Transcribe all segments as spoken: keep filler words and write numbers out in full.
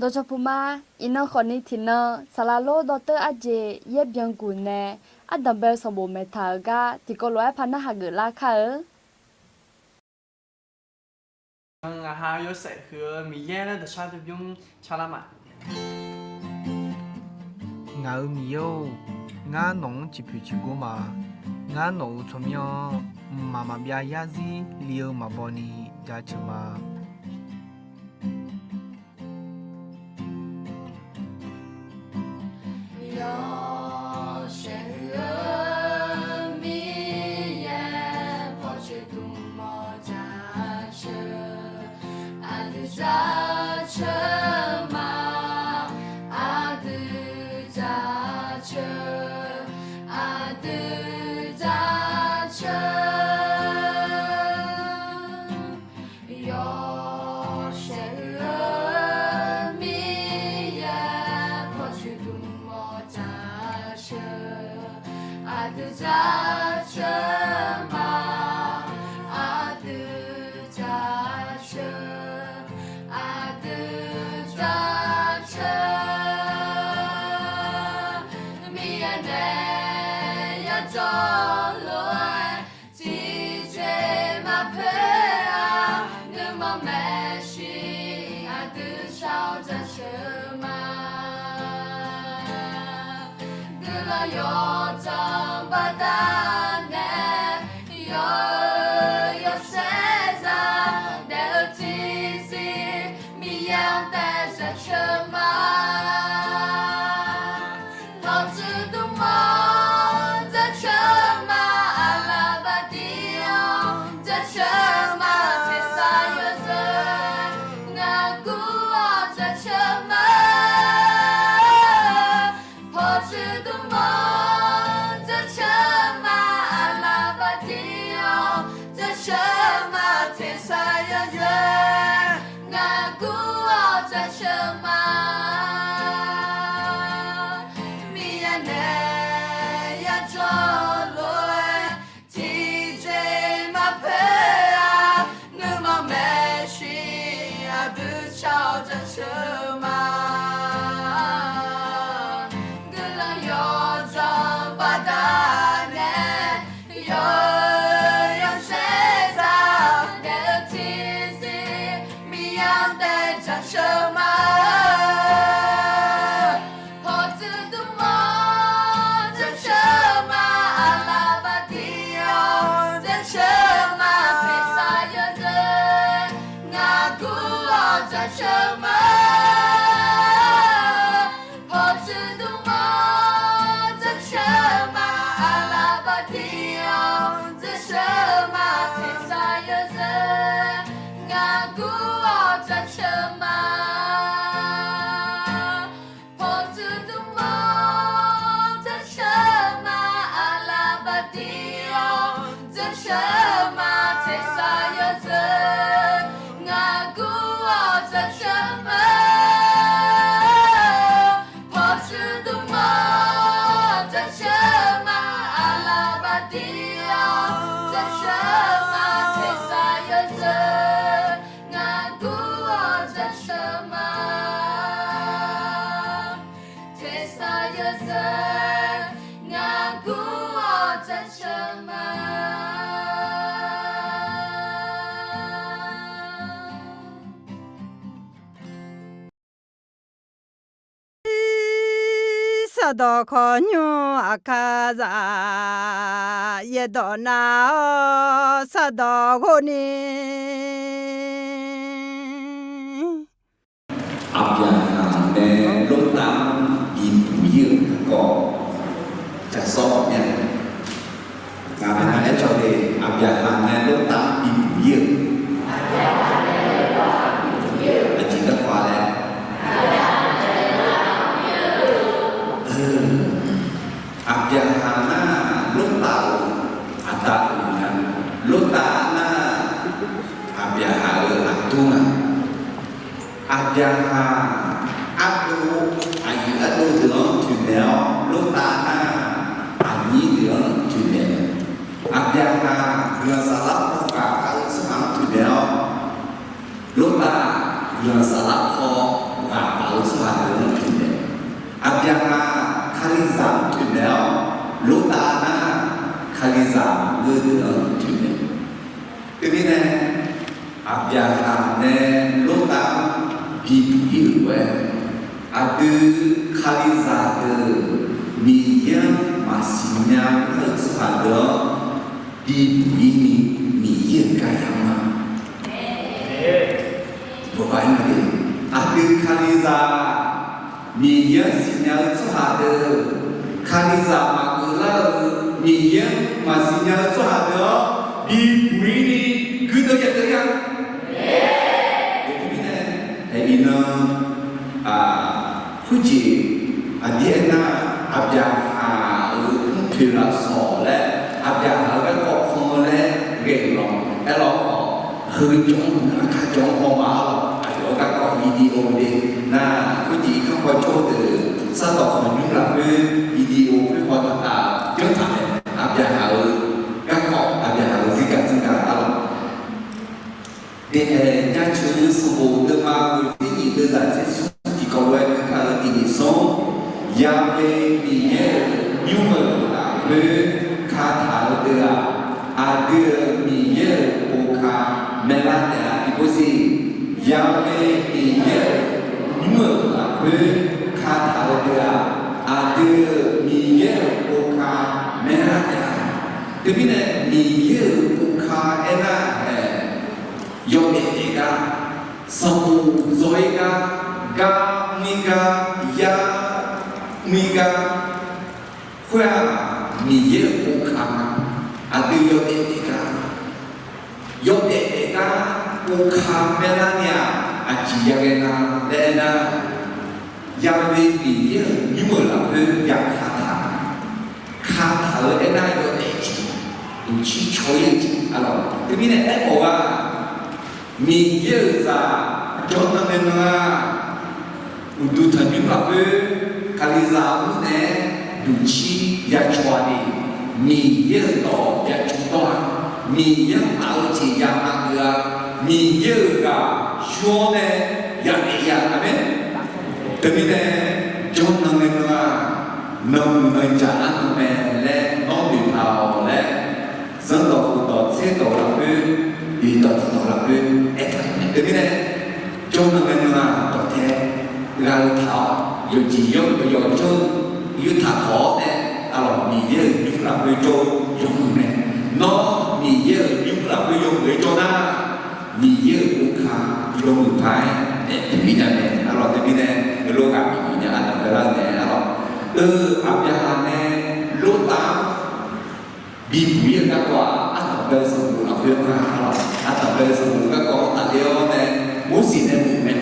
Dawqcawq puq ma, iqnan khawfni tiqnan saqlaq lor dawrteur arjeq yaer byanguq nae ardanq bae-eu sanqbof maeqtaq-euq gar tiqkawv lof-aer par narhaq geuflar kar-eu. Ngaq ha yawshaef huiq-eu Miqyaer laer dawqshar dubymr carlar ma. Ngaq-euq Miqyaer-or, ngar nawq-anr ciqpoeq ciqgor ma. Ngar nawq-euq tsawrmyanr-anr mqmaq maqbyav yarzir li-eu maqbaw ni jaceuq ma. Yawshaef huiq-eu Miqyaer, pawqtsuif dmq-awr jaceuq, aqdui jaceuq ma, aqdui jaceuq, aqdui jaceuq. Yawshaef huiq-eu Miqyaer, pawqtsuif dmq-awr jaceuq, aqdui jaceuq ma, aqdui jaceuq, aqdui jaceuq. Miqyaer nae yajawr lof-aer tiqjeq maqpoeq-a, nuima maeqshi aqdui shar-awr jaceuq ma. Guiqlanq yawdzanq baqdanae, yawq-eu yawshaef zaq daef-eu tiqzir, Miqyaer-anr taef jaceuq ma. Pawqtsuif dmq-awr jaceuq ma, aqlaf baqdir-awr jaceuq ma, tersar yawzeu ngar gur-awr jaceuq ma. Pawqtsuif dmq-awr jaceuq ma, aqlaf baqdir-awr jaceuq ma, tersar yawzeu ngar gur-awr jaceuq ma. Miqyaer nae yajawr lof-aer tiqjeq maqpoeq-a, nuima maeqshi aqdui shar-awr jaceuq ma. Guiqlanq yawdzanq baqdanae, yawq-eu yawshaef zaq daef-eu tiqzir, Miqyaer-anr taef jaceuq ma. Pawqtsuif dmq-awr jaceuq ma, aqlaf baqdir-awr jaceuq ma, tersar yawzeu ngar gur-awr jaceuq ma. Pawqtsuif dmq-awr jaceuq ma, aqlaf baqdir-awr jaceuq ma, tersar yawzeu ngar gur-awr jaceuq ma. Pawqtsuif dmq-awr jaceuq ma, aqlaf baqdir-awr jaceuq ma, tersar yawzeu ngar gur-awr jaceuq ma. Pawqtsuif dmq-awr jaceuq ma, aqlaf baqdir-awr jaceuq ma, tersar yawzeu ngar gur-awr jaceuq ma. Tersar yawzeu ngar gur-awr jaceuq ma. Sardawq khawqnymr aqkar zaq, yaerdawq nar-awr sardawq ghov ni. Aqbyaqhaq nae Lortav-anr bibuq-ir-euq garkawv jaqsawr mya. Ngaq-anr aercaw le, Aqbyaqhaq nae Lortav-anr bibuq-ir-euq aqjeq garkawv-a laer. Aqbyaqhaq nar Lortav-euq aqda pyeuf nya. Lortav nar Aqbyaqhaq-euq aqdur nga. Aqbyaqhaq ardov, aqyuif ardov deuq-anr toeqmaeq-awr, Lortav nar aqnyir deuq-anr toeqmaeq-eu. Aqbyaqhaq guiqlanq saflar paw ghaq khav-eu tsawrhaq-anr toeqmaeq-awr, Lortav guiqlanq saflar paw ghaq khav-eu Aqbyaqhaq kalizaq toeqmaeq-awr, Lortav nar kalizaq maqgeur deuq-anr toeqmaeq. Teumirnae, Aqbyaqhaq nae Lortav-anr bibuq ir-euq lof-aer, aqdui kalizaq deuq Miqyaer-anr maqsiq nya-eu tsawrhaq deuq-anr bibuq ir ni Miqyaer-euq gar yamr-a. Aqdui kalizaq Miqyaer-anr siqnya-eu tsawrhaq deuq, kalizaq maqgeuf lar-eu, Miqyaer-anr maqsiq nya-eu tsawrhaq deuq-anr bibuq ir ni guirdeuv yadeuv-a. Teumirnae, iqnan khoerjeq aqdir aernar, Aqbyaqhaq-euq mrpoeq lafsawq laer, Aqbyaqhaq-euq garkawv pan laer ghae-euq lawq. Aerlawq, heu jawr-anr nar kakaq jawr-anr haw ma-awr, aqyawf-euq garkawv video de nar, khoerjeq irkanr paw jawr-eu deuq, sardawq khanqnymr lafkhoer video khoer haw taq-aq, janr taq-aer, Aqbyaqhaq-euq garkawv, Aqbyaqhaq-euq zirgaq tsanrgaq-a lawq. Daeqhaeq jaceuq-eu sanqbof deuvma ghoeqtser nyiq deuvzaq tser smr tiqkawv lof-aer gui kar-eu tiqnyiq smr, Ya'we Miqyaer-euq nymr-euq lafkhoer kataq-eu deuq-aq, aqdui-euq Miqyaer-euq boka maerlar taef-a. Tiqpov siq, Ya'we Miqyaer-euq nymr-euq lafkhoer kataq-eu deuq-aq, aqdui-euq Miqyaer-euq boka maerlar taef-a. Teumirnae Miqyaer-euq boka aernar-aer, yawdaef daef gar, sanqbof dzaw-ir gar, gar mr-ir gar, yar mr-ir gar, khoer-aq, Miqyaer-euq boka, aqdui yawdaef daef gar, yawdaef daef gar boka maerlar ni-aq, aqjeq yaghae nga laer aernar, Ya'we Miqyaer-euq nymr-euq lafkhoer ya kataq, kataq-eu aernar yawdaef jeq, duqcir caw-ir-eu jeq-a lawq. Teumirnae aerkhawf-aq, Miqyaer-euq zaq jawrnan ngae nan-aq, uqduq tanqnymr lafkhoer kalizaq mr nae duqcir ya caw-a ni, Miqyaer-euq dawq ya caw dawr-a, Miqyaer-anr taf-eu jeq ya maqgeuf-a, Miqyaer-euq ghaq shawr-awr nae ya daef-a. Aqmeq. Teumirnae jawrnan ngae nan-aq, nanmuiq nanjaq arnan mae laer nawr noeqtaq-awq laer, zanrdawq khofdawq tserdawq lafkhoer, oeqdawq tiqdawq lafkhoer aertaq-euq mae. Teumirnae jawrnan ngae nan-aq, dawqtae ghaq-eu taq-awr, yawqjeq yawr-eu yawqjawr-eu yurtaq tawq-awr nae, aqlawq Miqyaer-euq nymr lafkhoer jawr-eu yawmuiq mae. Nawr Miqyaer-euq nymr lafkhoer yawmuiq-aer jawr nar, Miqyaer-euq boka yawmuiq paq-aer daefpyeuf-ir nya mae. Aqlawq teumirnae, eulof ghaq bif bif nya ardanq baelar-eu mae. Aqlawq, eu, Aqbyaqhaq nae Lortav-anr bibuq-ir-eu garkawv-aq, ardanq bae-eu sanqbof lafkhoer nga. Aqlawq, ardanq bae-eu sanqbof garkawv-anr tafler-awr nae, Morseq nae bof mae.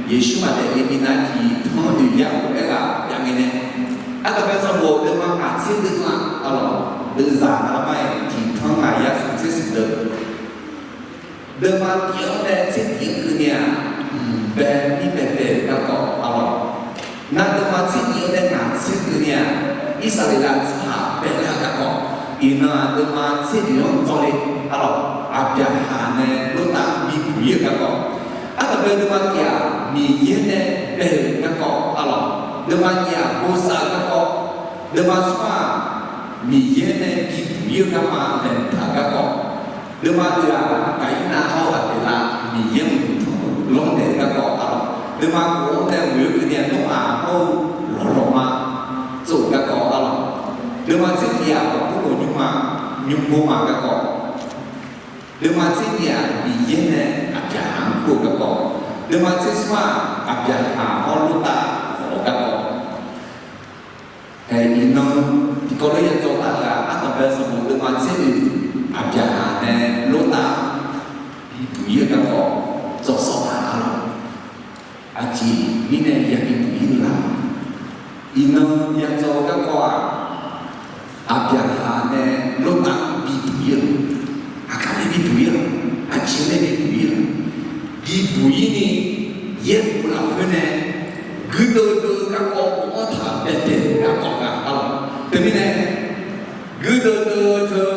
Yeqsur maqdaef ni minav tiqtanq-anr noeq yar-eu aerghaq jav ngae nae, ardanq bae-eu sanqbof deuvma ngaq tser deuvma, aqlawq, deuvzaq navlar mar-aer tiqtanq ngaq yar smq tser smq deuv. Deuvma tiq-anr nae tser tiq-anr keuvni-aq, mq bae mir baebae-euq garkawv, aqlawq. Nar deuvma tser tiq-anr nae ngaq tser keuvni-aq, Irsaqleqlav tsawrhaq baelar-eu garkawv. Iqnan-aq, deuvma tser tiq-anr dzawrle, aqlawq, Aqbyaqhaq nae Lortav bibuq-ir-eu garkawv. Ardanq bae deuvma tiq-aq, Miqyaer nae bae-euq garkawv, aqlawq. Deuvma nyiq-aq, bosav-eu garkawv. Deuvma smr-aq, Miqyaer nae bibuq-ir-eu garma laeqhmq taq-eu garkawv. Deuvma oeq-aq, Gaqirnav hawr Aqbeqlav Miqyaer-anr uqduq tanq-eu lanrnaeq-eu garkawv, aqlawq. Deuvma khof-anr nae ghoe-eu keuvni-aq, Noraq hawr-eu lawqlawqma tsov-euq garkawv, aqlawq. Deuvma tser tiq-aq, Baqburlawq nymrma nymrgor ma garkawv. Deuvma tser nyiq-aq, Miqyaer nae Aqbyaqhaq-anr kur-eu garkawv. Deuvma tser smr-aq, Aqbyaqhaq hawr Lortav khawf-eu garkawv. Hae, iqnan tiqkawv lof-aer ya dzaw taq-euq-aq, ardanq bae sanqbof deuvma tser oeq, Aqbyaqhaq nae Lortav bibuq-ir-eu garkawv dzawrsawr taq-a lawq. Aqjeq mirnae yabi buq-ir-eu la? Iqnan ya dzaw-eu garkawv-aq, Aqbyaqhaq nae Lortav-anr bibuq-ir-eu, aqkaq nae bibuq-ir-a, aqjeq nae bibuq-ir-a, bibuq-ir ni, yaerbof lafkhoer nae guirdeuv deuv-eu garkawv, bofanr taq baebae-euq garkawv nga, aqlawq. Teumirnae, guirdeuv deuv-eu teu,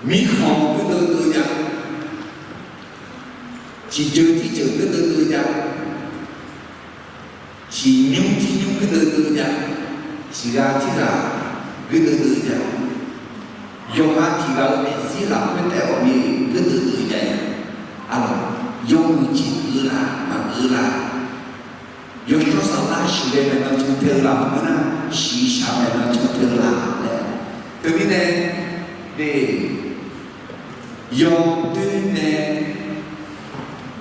mirkhanq guirdeuv deuv nya, tiqjeuq tirceuq guirdeuv deuv nya, Tiq nymr tiq nymr guirdeuv deuv jav, tiq ghaq tirghaq guirdeuv deuv jav, yawqha tiq ghaq-eu daefzir lafkhoer taef-awq ni guirdeuv deuv jav-a. Arlawq, yawmuiq jeq geuf-eu la, maqgeuf-eu la, yawshawr saflar shiqghae maeqnan can tae-eu la, maqngeur nar shiqshaq maeqnan can tae-eu la laer. Teumirnae, de, yawdoer nae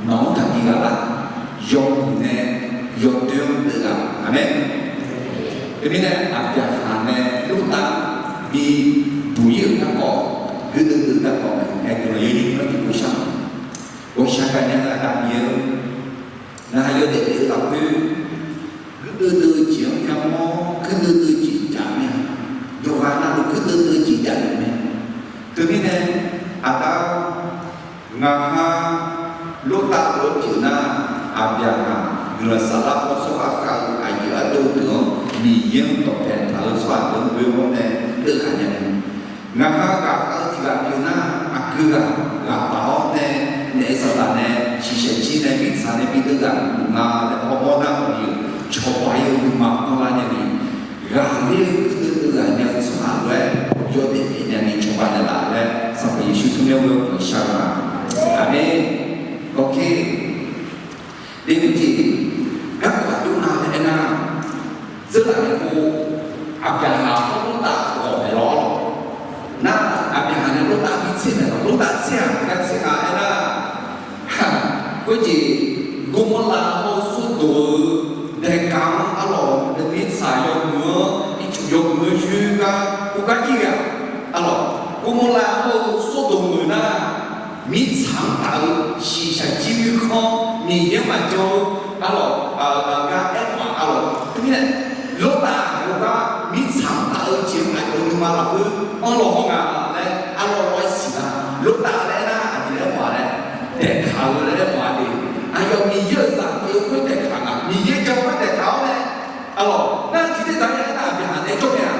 nawq-anr taqbi ghaq lar, yawmuiq nae yawdoer-anr deuv ghaq. Aqmeq. Teumirnae Aqbyaqhaq nae Lortav bi buq-ir-euq garkawv, guirdeuv deuv-eu garkawv mae. Aerkhawf, yawnyir nar tiqpov shar, ghawqshaq gaqnya-eu Aqda Miqyaer-or, ngaq yawdaef daef-eu lafkhoer guirdeuv deuv-eu jeq-anr yamawr, guirdeuv deuv-eu jeq jaq mir-a. Yawqghaq navluf guirdeuv deuv-eu jeq jaq-euq mae. Teumirnae, Aqda-or, ngaq ha Lortav-eu pyeuf nar, Aqbyaqhaq guiqlanq saflar paw tsawrhaq khav-eu aqyuif ardov deuq-anr Miqyaer-anr dawqpae taq-eu tsawrhaq deuq-anr ghoe-awr nae deuv ghaq nya-eu. Ngaq ha ghaqkhav-eu tiq ghaq pyeuf nar, aqgeu ghaq ghaq baq-awr nae, naef saqdaq nae, shiqshaq jir nae, mirtsaq nae bi deuv ghaq nga laer hawmawr nar, aqyuif cawba-ir-eu nuima anrlar nya ni, ghaqler-eu guirdeuv deuv ghaq nya-eu tsawrhaq lof-aer yawdaef daef nya ni cawba naeqlaf laer, Sanqpaq Yeqsur tsawrmyanr ghoe-awr guiqlanq shar-eu ma. Aqmeq. Awq, khe. Deqhmq jeq garkawv aqjox nga laer aernar, dzeurlaf nae pov, Aqbyaqhaq hawr Lortav ghawq maeqlawr-awr, nar, Aqbyaqhaq nae Lortav bi tser maeqlawr, Lortav tser-aq gar tser nga aernar, khoerjeq Gawrmawrlav hawr-eu Sawrdoq-eu daeqkaq-anr arlawq, mirtsaq yawmuiq-anr, ircuf yawmuiq-anr yoer gar khoergar ir ghae-aq, arlawq, Gawrmawrlav hawr-eu Sawrdoq meuq nar, mirtsaq-anr taf-eu shiqshaq jir nuikhanr Miqyaer-anr maqjan-eu, arlawq, gar aermawf-aq, arlawq, teumirnae Lortav heugar mirtsaq-anr taf-eu jeq-anr aqyawf-eu nuima lafkhoer anrlaw hawr nga laer arlawr lawr-aer siqlar. Lortav laer aernar aqjeq laer mawf-a laer, daeqkaq-eu laer aermawf-a de. Aqyawf Miqyaer-euq zaq pyeuf-eu khoer daeqkaq nga, Miqyaer jan-eu khoer daeqkaq-awr nae, arlawq, nar tiqdzer dzaq-aer aernar Aqbyaqhaq nae jawr mae-aq,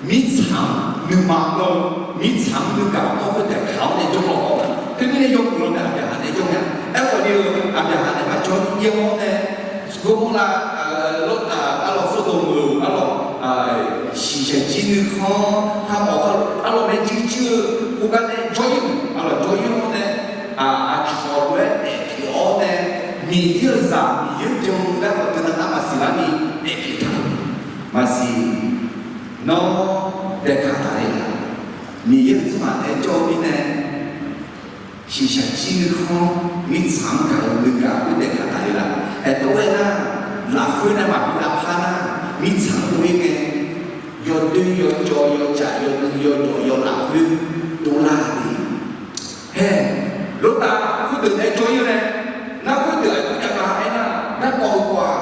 mirtsaq-anr nuima anr-eu, mirtsaq-anr nuigaq anr-eu khoer daeqkaq-awr nae jawrlaw-awr, teumirnae yawmuiq lan nae Aqbyaqhaq nae jawr mae-aq. Aerkhawf ni-eu Aqbyaqhaq nae maqjawr-ir-awr nae, Gawrmawrlav, Lortav, arlawq, Sawrdoq meuq-eu arlawq, shiqshaq jir nuikhanr, arlawq, arlawq, maeqjir jir-eu khoergar nae jawr-ir-euq, arlawq, jawr-ir-awr nae, aqcawq lof-aer daefpyeuf-awr nae, Miqyaer-euq zaq Miqyaer jan-eu gar khawf teunav nar maqsiq lar ni daefpyeuf taq-euq maqsiq. Nawr daeqkaq taqle-a, Miqyaer-euq tsawrhaq nae jawr-eu mirnae, shiqshaq jir nuikhanr, mirtsaq-anr gaq-eu nuigaq khoer daeqkaq taqle-a. Aertawv-aer nar, lafkhoer nae maqbi lavpar nar, mirtsaq-anr dov-ir ngae, yawdoer yawcawv yawcaf yawdui yawdawq yawlaf khoer dovlar-a de. Hae, Lortav khoerdeuq nae jawr-ir-eu nae, nar khoerdeuq aqjox jav nga aernar, garkawv-eu kawv-aq,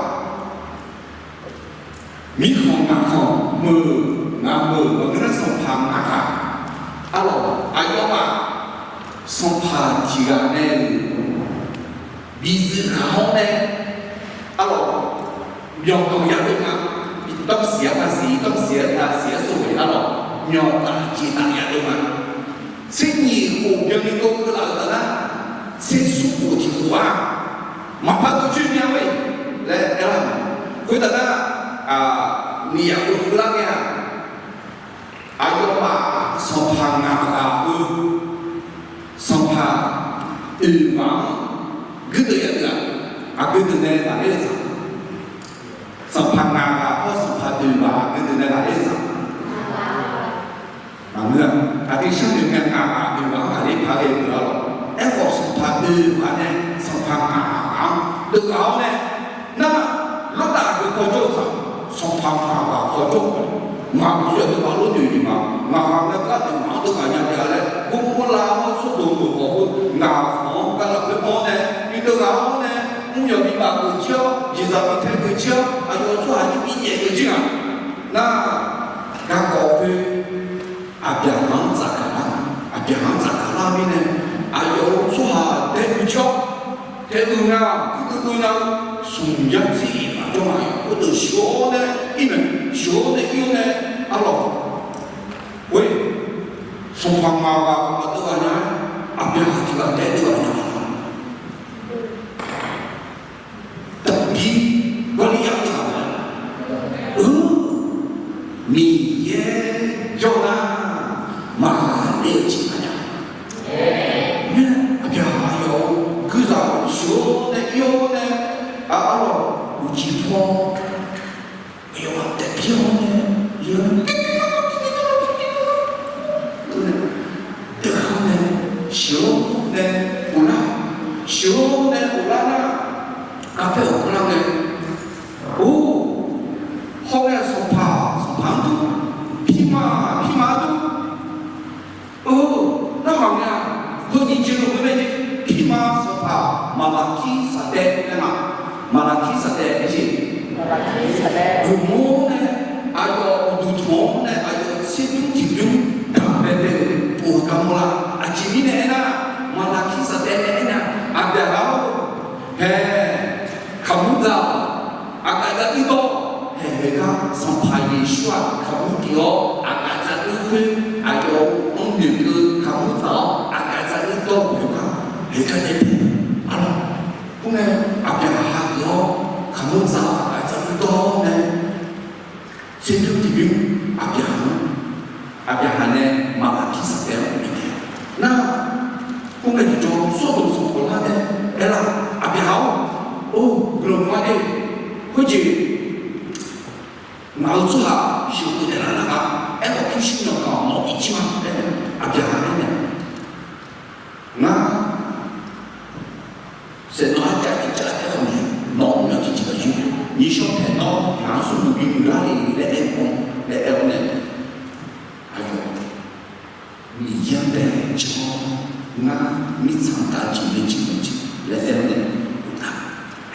mirkhanq ngaq khanq meuq, ngaq meuq maqngeur nar sanqpaq ngaq ghaq, arlawq, aqyawfmaf sanqpaq tiq ghaq nae-euq bizuif ghaq-awr nae, arlawq, myawqganq yadov nga. Damrsiq-aer maqsiq, damrsiq-aer taqsiq-aer sov-aer, arlawq, myawqtaf jeqtaf yadov nga. Tser nyiq khof byanni dov keuvlaf-euq taf nar, tser smr khof tiq khof-aq, maqpar dov coer mya-a laer aerlar-euq. Khoertaf nar, miqyaq khof keuvlar ngae-aq, aqyawfmaf sanqpaq ngaq ghaq-eu, sanqpaq oeq ghaq-anr guirdeuv yadeuv-aq, aqgeu deuq nae lafler-eu zaq. Sanqpaq ngaq ghaq hawr sanqpaq oeq ghaq aqgeu deuq nae lafler-eu zaq. Maqngeur-a. Aqdui sharnoeq ngae, ngaq ghaq oeq ghaq-anr lafler paq ghae-eu deuq-a lawq. Aerkhawf sanqpaq oeq ghaq nae sanqpaq ngaq ghaq-anr deuv ghaq-awr nae, nar, Lortav aqgeu kawjawr-eu zaq, sanqpaq ngaq ghaq kawjawr-eu, ngaq uqshoe deuv ghaq lof noeq jeq ma. Ngaq ghaq nae gar deuq ghaq-anr deuv ghaq nya taef-a laer, Gawrmawrlav hawr Sawrdoq meuq khawf heu ngaq khanq-anr gar lafkhoer anr nae bideuv ghaq-awr nae, mr yawq bibaf geuf jir-awr, jeqzaq bitae geuf jir-awr, aqyawf-euq tsawrhaq jir bi nyaef geuf jir-aq. Nar, garkawv khoer Aqbyaqhaq-anr tsafgaq lar, Aqbyaqhaq-anr tsafgaq lar mirnae, aqyawf-euq tsawrhaq dae geuf jir-awr, dae geuf nga, guirdeuv deuv nya-eu smq yar tsir iq ghaq jawr nga. Khoerdeuq sheuq-awr nae ir mae, sheuq-awr nae ir-awr nae, arlawq, khoer sanqpaq ngaq ghaq maqdeuv ghaq nya-aer, Aqbyaqhaq tiq ghaq dae deuv ghaq nya-a. Daqbir, Gawrliryaq sheuq-awr nae ghoflar, sheuq-awr nae ghoflar nar, aqpaer ghoflar ngae, or, hawr nae sanqpaq, sanqpaq-anr dur, pirma, pirma-anr dur. Or, narhaq ngae-aq, heunyiq jeq lof-aer mae jeq, pirma sanqpaq Maqlaqkir Saqdaev aer ma. Maqlaqkir Saqdaev aer jeq, guiqmawr nae, aqyawf uqduq tanq-awr nae aqyawf tserdmr tiqbymr damqbae bae-euq of-eu garmawr la. Aqjeq mirnae aernar, Maqlaqkir Saqdaev nae aernar, Aqbyaqhaq-or, hae, kaqmur dzaq-awq, aqgaf dzaq uir dawr-awq. Haeq, haeq gar Sanqpaq Yeqsur-aq kaqmur pyeuf-awr aqgaf dzaq uir khoer, aqyawf-anr noeqkeuv kaqmur dzaq-awr aqgaf dzaq uir dawr-eu gar, haeq gar nae daef-a lawr. Khoerngae, Aqbyaqhaq geuf-awr kaqmur dzaq-awr aqgaf dzaq uir dawr nae, tserdmr tiqbymr Aqbyaqhaq-anr, Aqbyaqhaq nae Maqlaqkir Saqdaev-anr bifnaeq-a. Nar, khoerngae tiqjawr Sawrdoq sanqpaq lar nae aerlar, Aqbyaqhaq-or, or, guiqlanq ma de, khoerjeq ngaq-euq tsawrhaq sheuqkhof naeqlaf nar-aq, aerkhawf pyurshuir myanrkaq-awq, nawq-anr bi jir ma laer, Aqbyaqhaq aernaeq-a. Ngar saeqnawv arjav tiqjav aerkhawf ni, nawq-anr myanrkaq tiqjeq maqyur, nyiqshawr paeq nawr ngaq-anr smrmuiq bimuiq lar le laer aer-eu, laer aer-awr nae, aqyawf Miqyaer-anr bae jan-awr, ngar mirtsaq dav jeq nae jeq maqjeq laer aer-awr nae,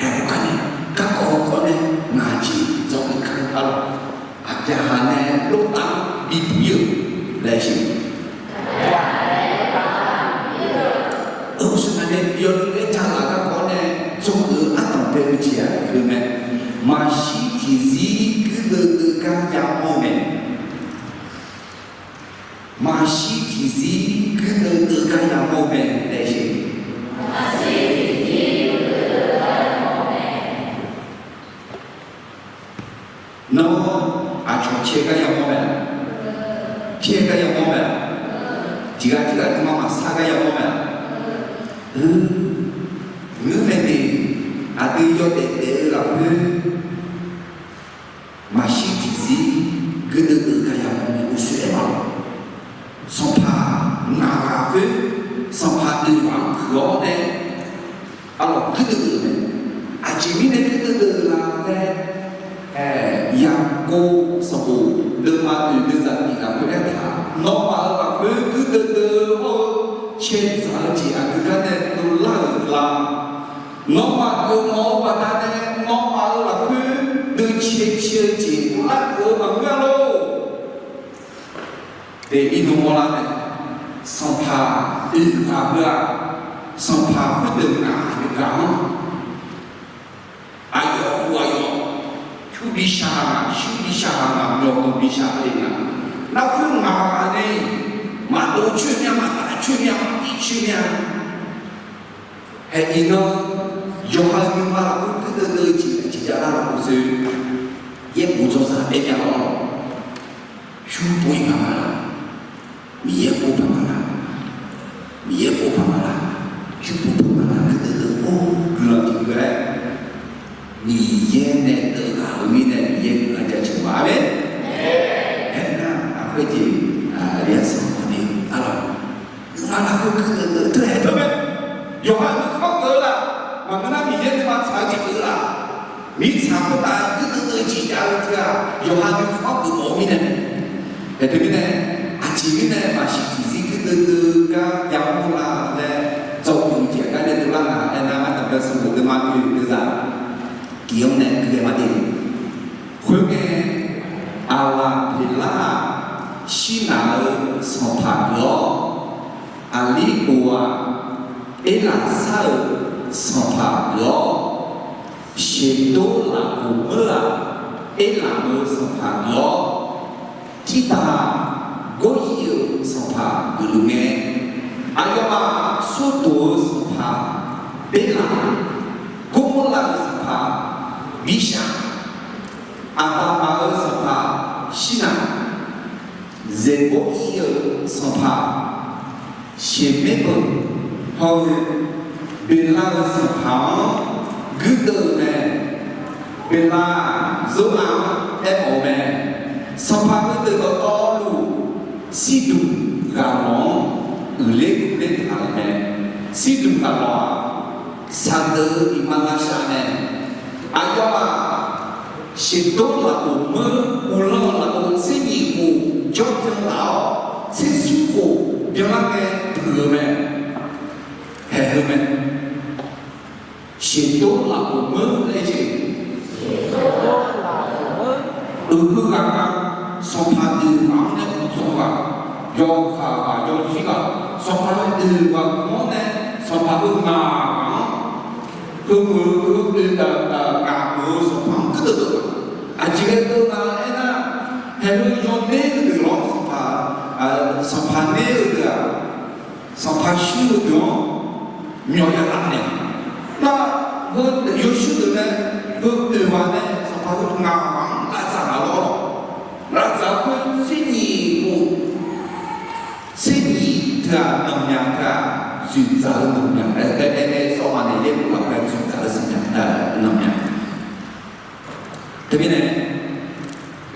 haeq, gar nae, garkawv kawv nae ngaq jeq dzawr-eu kar-a lawr. Aqbyaqhaq nae lortav-anr bibuq-ir-euq laer siq. Uqshoe ngaq nae yawdov laer ja laf garkawv-awr nae, dzawgeuf-eu ardanq bae-eu jeq-aq, aqgeu mae. Maqshir tiqzir guirdeuv deuv gar yamawr-eu mae. Maqshir tiqzir guirdeuv deuv gar yamawr-eu mae laer siq. Nawr aqcawq caer gar yamawr mae-a? Caer gar yamawr mae-a? Tiqghaq tiqghaq nuima maqsar gar yamawr mae-a? Ngeur mae de, aqdui yawdaef daef-eu lafkhoer maqshir tiqzir guirdeuv deuv gar yamawr mae. Uqshoe aer ma lawr. Sanqpaq ngaq ghaq khoer, sanqpaq deuq ghaq-anr puiq-awr nae, arlawq guirdeuv deuv mae. Aqjeq mirnae guirdeuv deuv la laer, Yaqkov sanqbof deuvma oeq deuvzaq nyiq lafkhoer aertaq, nawmaf-euq lafkhoer guirdeuv deuv hawr-eu caedzaq-eu jeq aqgeu gar nae dovlar-euq la. Nawmaf geufmawf-eu baqdanae nawmaf-euq lafkhoer deuv cae cae-eu jeq dovlar-euq maqngeur-a lor. Daef-ir nawmawr lar mae. Sanqpaq oeq ghaq heu-aq, sanqpaq khoerdeuq ngaq-euq ghaq-anr aqyawf khof aqyawf, pyur bi shaq-aq ngaq, shur bi shaq-aq ngaq, myawqganq bi shaq-eu ngaq, lafkhoer ngaq ghaq nae maqdov coer mya, maqtaf coer mya, maqbif coer mya. Haeq iqnan yawqha-euq nuima lafkhoer guirdeuv deuv-eu jeq aqjeq javlar laf-eu sher. Yaerbof dzawrzaq aer mya lawr. Pyur pov-ir paq ma laq, Miqyaer pov paq ma laq, Miqyaer pov paq ma laq, pyur pov paq ma laq, guirdeuv deuv-or guiqlanq tiqgeu laer, Miqyaer nae deuv ghaq-euq mirnae Miqyaer guiqlanq jaceuq ma. Aqmeq. Aernar aqkhoer jeq, aqli-anr sanqpaq ni arlawq, ngaq lafkhoer guirdeuv deuv teu haeq teu mae. Yawqha nuikhanr geuf-eu laf, maqngeur nar Miqyaer nuima tsaq-eu jeq geuf-eu laf, mirtsaq khoertav guirdeuv deuv-eu jeq jav-eu teu-aq, yawqha nuikhanr geuf mawf-eu mirnae. Aerteu mirnae, aqjeq mirnae maqshir tiqzir guirdeuv deuv gar yamawr la laer dzawgeuf-eu jeq gar nae dovlar nga. Aernar, ardanqbae sanqbof deuvma oeq deuvzaq nyiq-anr nae gui-aer ma de. Khoerngae, Aqlaqpeqlar-aq, Shirnaq-euq sanqpaq geuf-awr, Aqlirbof-aq, Erlaqsar-euq sanqpaq geuf-awr, Sheqdorlafkhoq meur-aq, Erlaf-euq sanqpaq geuf-awr, Tiqtaq-aq, Gawryiq-euq sanqpaq geufluf ngae, aqyawfmaf Sawrdoq-euq sanqpaq Berlaq, Gawrmawrlav-euq sanqpaq Mirshaq, Aqbaqmaq-euq sanqpaq Shirnaq, Zeqbawr ir-euq sanqpaq Sheqmaerneuq hawr-eu Beqlar-euq sanqpaq-anr guirdeuv-eu mae. Beqlar-aq, Zora-anr aermawf-eu mae. Sanqpaq heudeuq dawqtawvluf, Sirduq ghaq lawq-anr uiqler kurler taq-euq Sirdmq taqlawq-aq, saqdeuq-eu iqmalavshav nae, aqyawfmaf sheuqdawr lafkhof meur, uvlanr-eu lafkhof tser nyiq khof jawrjan taf-awr, tser smr khof byanlar ngae puiq-eu mae, haeq-eu mae. Sheuqdawr lafkhof meur laer jeq, uiqheu ghaq nga, sanqpaq deuq ghaq-anr nae uqdzan ghaq, yawqghaq ghaq yawzir ghaq, sanqpaq deuq ghaq mq-anr nae, sanqpaq heu ngaq ghaq-anr, heu meuq-eu heu oe ngaq meuq-eu sanqpaq-anr kurdeuv deuv-aq, aqjeq ghae deuv nga aernar, haeq heu yawner-eu deuq lawr sanqpaq, sanqpaq ner-eu deuq-aq, sanqpaq shuir-eu deuq-anr myawq ya laf naeq. Nar, heu yawshuir deuq nae, heu oeq ghaq nae sanqpaq heu ngaq ghaq-anr lavdzaq nga lawr. Lavdzaq khoer tser nyiq khof, tser nyiq teu-aq, nanqmyaq teu-aq, dzoeqdzaq-eu nanqmyaq, aer, aer, aer, sawr ma nae yaerbof lafkhoer dzoeqdzaq-eu zanqmyaq, nanqmyaq. Teumirnae,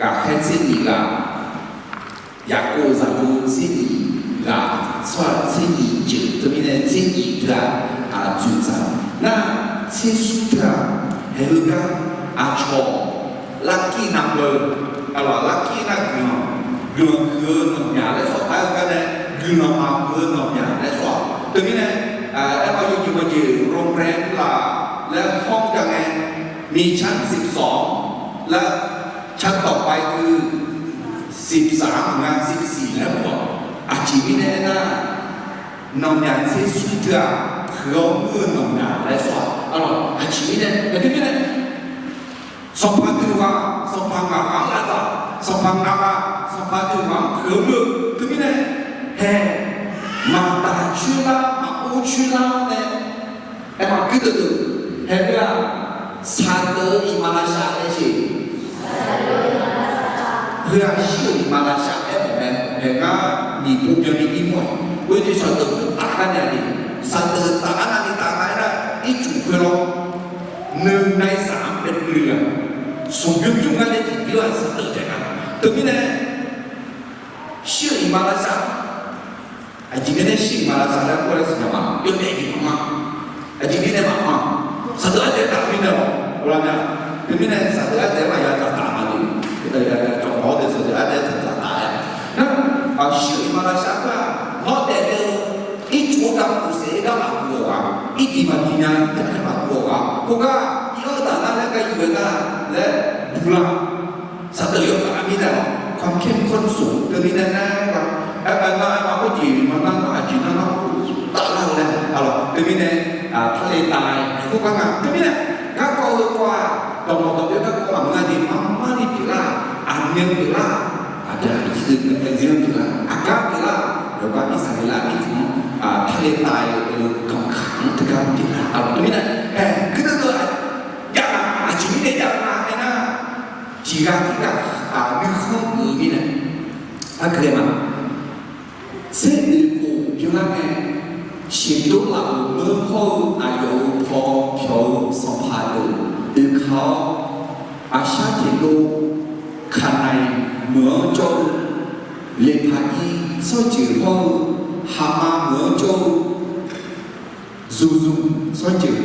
ghaqkhaer tser nyiq ghaq, Yaqkov zaqyo tser nyiq ghaq, tsawrhaq tser nyiq jeuq, teumirnae tser nyiq teu-aq, aqdzoeqdzaq nar, tser smr teu-aq, haeq heu gar, aqcawq larkir navbeu, aqlawq larkir nar guiqlanq, guiqlanq huiq-eu nanqmyaq laer sawr-aq, aqgar nae guiqlanq maqhuiq-eu nanqmyaq laer sawr-aq. Teumirnae, aermawf yawjeq mawjeq โรงแรม laf laer hawr jav ngae, มีชั้นสิบสอง laer ชั้นต่อไปคือ สิบสาม nga สิบสี่ laer mawf-awq. Aqjeq mirnae aernar, nanqmyaq tser smr teu-aq, huiq-awr muir-eu nanqmyaq laer sawr-aq. Aqlawq aqjeq mirnae, aqjeq mirnae, sanqpaq deuq ghaq, sanqpaq ngaq ghaq-anr lavdzaq, sanqpaq ngaq ghaq, sanqpaq deuq ghaq-anr huiq-awr muir-eu teumirnae, haeq, maqdaq coer lar, maqor coer lar nae, aermaf gui deuq deuq, haeq heu-aq, saqdeuq-eu iqmalavshav laer jeq, heu-aq shir-euq iqmalavshav aermawf mae. Haeq ngar nyiq pov byanni ir mawr-aq, oe ni saqdeuq khoertaf gar nae-a ni, saqdeuq taf gar navni taf nga aernar, ircuf khoerlawr, nuinai saq-anr bae nuiya, smq bymr bymr gar nae tiqbymr-aq saqdeuq taef nga. Teumirnae, shir-euq iqmalavshav, aqjeq mirnae shir-euq iqmalavshav laer kur laer siqnya ma, yawdaef jeq maqma. Aqjeq mirnae maqma, saqdeuq ardaef taf-eu mirnae-awq, ghoflar nya. Teumirnae saqdeuq ardaef maqya dzaqtaf ma le. Cawqmawf-awr deuq saqdeuq ardaef dzaqtaf laer. Nar, shir-euq iqmalavshav khoer-aq, nawr daefle-eu ircuf-eu gar maqkuf saef-aer gar maqkuf-awq ghaq, irdiq maqdiq nya-aer maqkuf-awq ghaq, khoergar iq-anr taf nar laer gar yuf-aer nar laer buq lar. Saqdeuq yawkaq mirnae-awq, ความเข้มข้นสูง teumirnae nar-aer, aermaf nar aermaf khoerjeq maqnar nar aqjeq nar nar taflar-eu laer, aqlawq teumirnae, ทะเลทราย khoergar nga teumirnae, garkawv heu kawv-aq, dawqmawq dawqbyaer garkawv maqngeur-a jeq, marmarni pyeuflar, aqmyan pyeuflar, aqbyaqzir pyeuflar, aqgar pyeuflar, yawqgar Irsaqleqlav mirkhanq-anr ทะเลทราย-eu ganqkaq-anr teugar pyeuflar, aqlawq teumirnae, haeq gui deuq deuq-aq, jav-a, aqjeq mirnae jav-eu nga aernar, tiqghaq tirghaq nuikhanr geuf-eu mirnae, aqgeu-aer ma. Tser oeq khof byanlar ngae, sheuqdov lafkhof meur hawr-eu aqyawf-euq paw pyawq-eu sanqpaq deuq oekaq-awr, Aqshar teqlov Kaqnaiq meuq-anr jawr-eu, Leqpaqir tsawrjeuq hawr-eu Haqma meuq-anr jawr-eu, Zuzmq tsawrjeuq,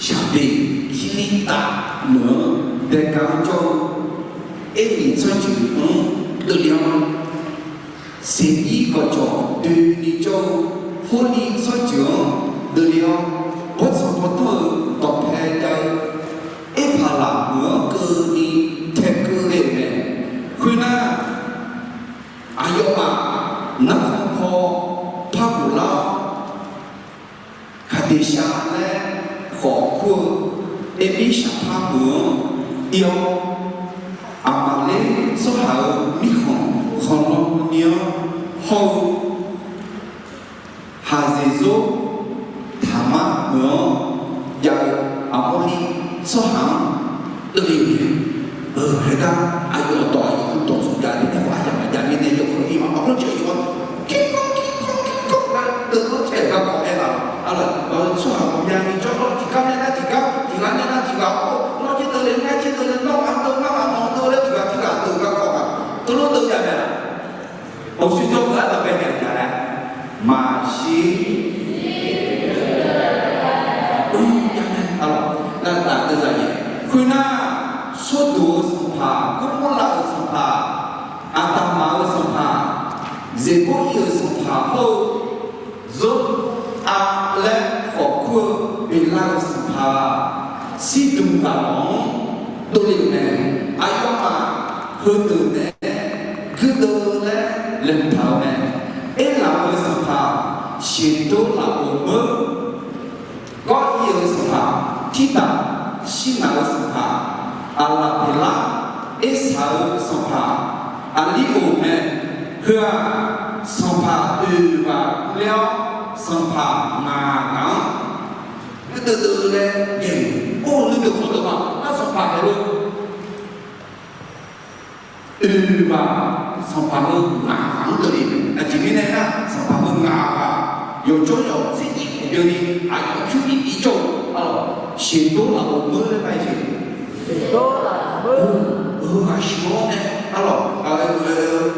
Shaqbeq Kirlirtav meuq-anr daega-anr jawr-eu, Ermiq tsawrjeuq-anr deuvle-awr, Seqir gawqjawq doeni jawr-eu, Hawrni tsawrjeuq-anr deuvle-awr, bawrtsanq bawrtanr-eu dawqpae jav-eu, Erpaqlaq meuq-anr keuvni taekeuv ghae-euq mae. Khoernar, aqyawfmaf narkhan paw par khof lar-awr, Kaqdeqshaq laer khawf kur-eu Ermirshaqpar meuq-anr ir-awr, Aqmaqler tsawrhaq-euq mirkhanq khanqlan ni-anr hawr-eu, Haqzeqzor Taqmar meuq-anr jav-eu Aqmawrliv tsawrhaq-anr deuvle-euq mae. Haegar aqyawf dawq aqyawf dawq tsawq jav-eu nae, aqyawf maqjav mirnae yawkawr ir ma. Aqkawr jir-eu yawqha คิดก่อน คิดก่อน คิดก่อน nar deuv-anr tae-euq garkawv aer-a. Aqlawq, tsawrhaq ghawqmyani jawr-awr tiqgar nae nar tiqgar, tiqghaq nae nar tiqghaq-awr, nawr jir deuvle, ngar jir deuvle, nawr ghaq deuv, ngar ghaq nawq deuv laer tiqghaq tiqghaq deuv-eu garkawv ma. Teulof deuv ya mae-a. Uqshoe jawr-eu ardanq bae naeq ja laer, maqshir. Zeqbawr-ir-euq sanqpaq hawr-eu, Zor-a laer khawf kur-eu Beqlar-euq sanqpaq, Sirdmq ghaq lawq-anr dovle-euq mae. Aqyawfmaf heudeuq naeq-aer guirdeuv laer laeqhmq taq-euq mae. Erlaf-euq sanqpaq, Sheqdor lafov meur, Gawr-ir-euq sanqpaq, Tirtaf, Shirnaq-euq sanqpaq, Aqlaqpeqlar, Ersaq-euq sanqpaq, Aqlirghof mae. Heu-aq, sanqpaq oeq ghaq ler-awr, sanqpaq ngaq ghaq-anr guirdeuv deuv laer naeq-euq, or, nuideuq khawf deuq ma. Nar sanqpaq heulof oeq ghaq, sanqpaq heu ngaq ghaq-anr dovle-euq mae. Aqjeq mirnae aernar, sanqpaq heu ngaq ghaq yawqjawr yawq tser nyiq khawf byanni, aqyawf pyur iq ir jawr-eu, arlawq, Sheqdor lafov meur laer mae jeq. Heu ghaq sheuq-awr nae, arlawq,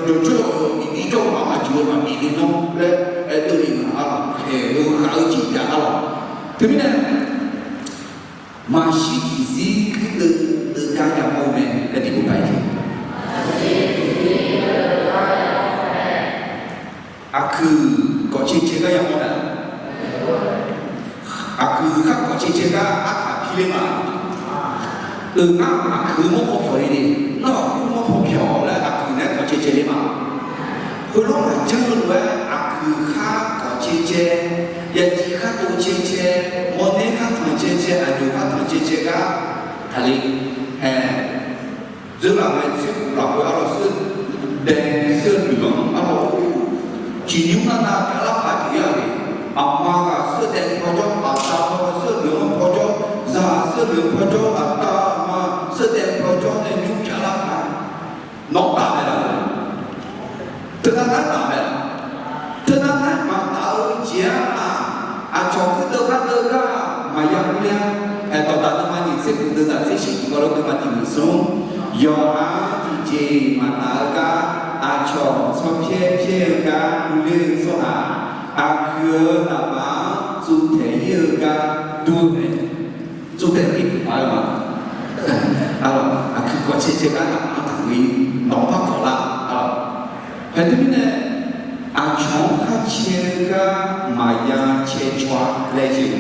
yawqjawr yawq iq ir jawr-eu ma, aqjeq-eu maqbif le nawr laer aer dovle-euq ma, arlawq, khaeq-eu ghaq-eu jeq jav, arlawq. Teumirnae maqshir tiqzir guirdeuv deuv gar yamawr-eu mae laer tiqpov paq-aer jeq. Aqkuiq kawf cae cae gar yamawr nae, aqkuiq khar kawf cae cae gar artaq pi ler ma. Euq ngar aqkuiq-eu mawrpaw pyawq-ir ni, nar aqkuiq-eu mawrpaw pyawq laer aqkuiq nae kawf cae cae ler ma. Khoerlof-aer janr-eu lof-aer aqkuiq khar kawf cae cae, yaciv khar tov cae cae, mawrner khar tanq cae cae, aqjox khar tanq cae cae gar taqle. Hae, dzeurlaf ngae tser lafkhoer arlawq, sheuqdae sheuqluf-anr arlawq, ciqnymr navnav pyav lar paq-aer pyeuf-ir-a le. Aqma ghaq sheuqdae paw jawr, aqda paw sheuqluf-anr paw jawr, zaq sheuqluf-anr paw jawr, aqda aqma sheuqdae paw jawr nae nymr pyav lar paq-aer, nawq-anr taf mae laf-eu Teunav nar taf mae laf. Teunav nar maqtaf-eu jeq-aq, aqcawq guirdeuv khar deuv gar maqya ur ler-a. Aer, Dawqdaq deuvma nyiq tser khof deuvzaq tser shif tiqkawv lof deuvma tiq nyiq smr, yawqha-anr tiqjeq maqtaf-eu gar, aqcawq tsawrpyaer pyaer-eu gar ur ler-eu tsawrhaq, aqkuiq-euq naqbaf-anr tsovtaeq ir-eu gar dur-eu mae. Tsovtaeq ir-eu ma. Arlawq, aqkuiq kawf cae cae gar naqbaf-anr taqgui, nawq-anr par kawq lar, arlawq. Hae teumirnae, aqcawq-anr khar cae-eu gar maqya cae caw-a laer jeq.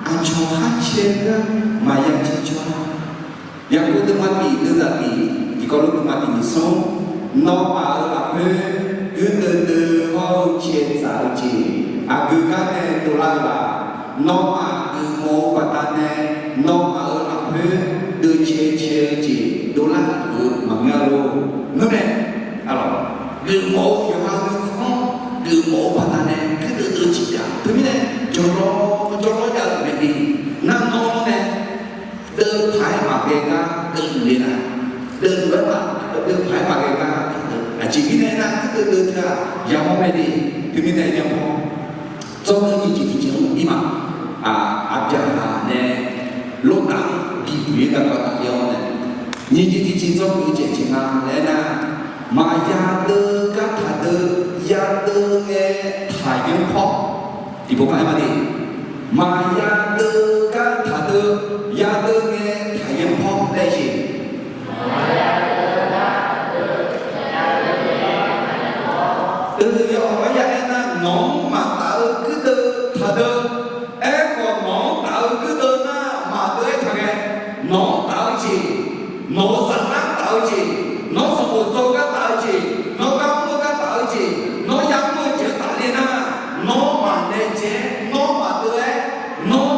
Aqcawq khar cae-eu gar maqya cae caw-a. Yaqkov deuvma tiq deuvzaq tiq tiqkawv lof deuvma tiq nyiq smr, nawmaf-euq lafkhoer guirdeuv deuv hawr-eu cae tsaf-eu jeq aqgeu gar nae dovlar-eu la? Nawmaf geufmawf-eu baqdanae, nawmaf-euq lafkhoer deuv cae cae-eu jeq dovlar-euq maqngeur lor. Ngeurmae, arlawq, geufmawf-eu yawqha nuikhanr geufmawf-eu baqdanae guirdeuv deuv-eu jeq jav-a. Teumirnae jawrlawr jawrlawr jav-eu mae ni, nar nawr nae deuv paq-aer maqghae gar deuv luf le nar, deuv luf-aer ma, deuv paq-aer maqghae gar deuv. Aqjeq mirnae nar guirdeuv deuv teu-aq yamawr mae de. Teumirnae yamawr. Dzawrgui nyiq jeq tiqjeq-anr ir ma. Aqbyaqhaq nae Lortaf-anr bibuq-ir garkawv tafler-awr nae, nyiq jeq tiqjeq dzawrgui-eu jeq jeq nga laer aernar, maqya deuv gar taqdeuv, ya deuv ngae taqyanr pawr. Tiqpov paq-aer ma de. Maqya deuv gar taqdeuv, ya deuv ngae taqyanr pawr laer jeq. Deuv yawf-awr ya aernar, nawq-anr maqtaf-eu guirdeuv taqdeuv. Aerkhawf nawq-anr taf-eu guirdeuv nar maqdeuv-aer taqghae. Nawq-anr taf-eu jeq, nawq-euq saflar taf-eu jeq, nawr sanqbof dzaw gar taf-eu jeq, nawr gar mr-eu gar taf-eu jeq, nawr ya mr-eu jeq-anr tafler nar, nawr maqnaeq jeq-aer, nawr maqdeuv-aer, nawr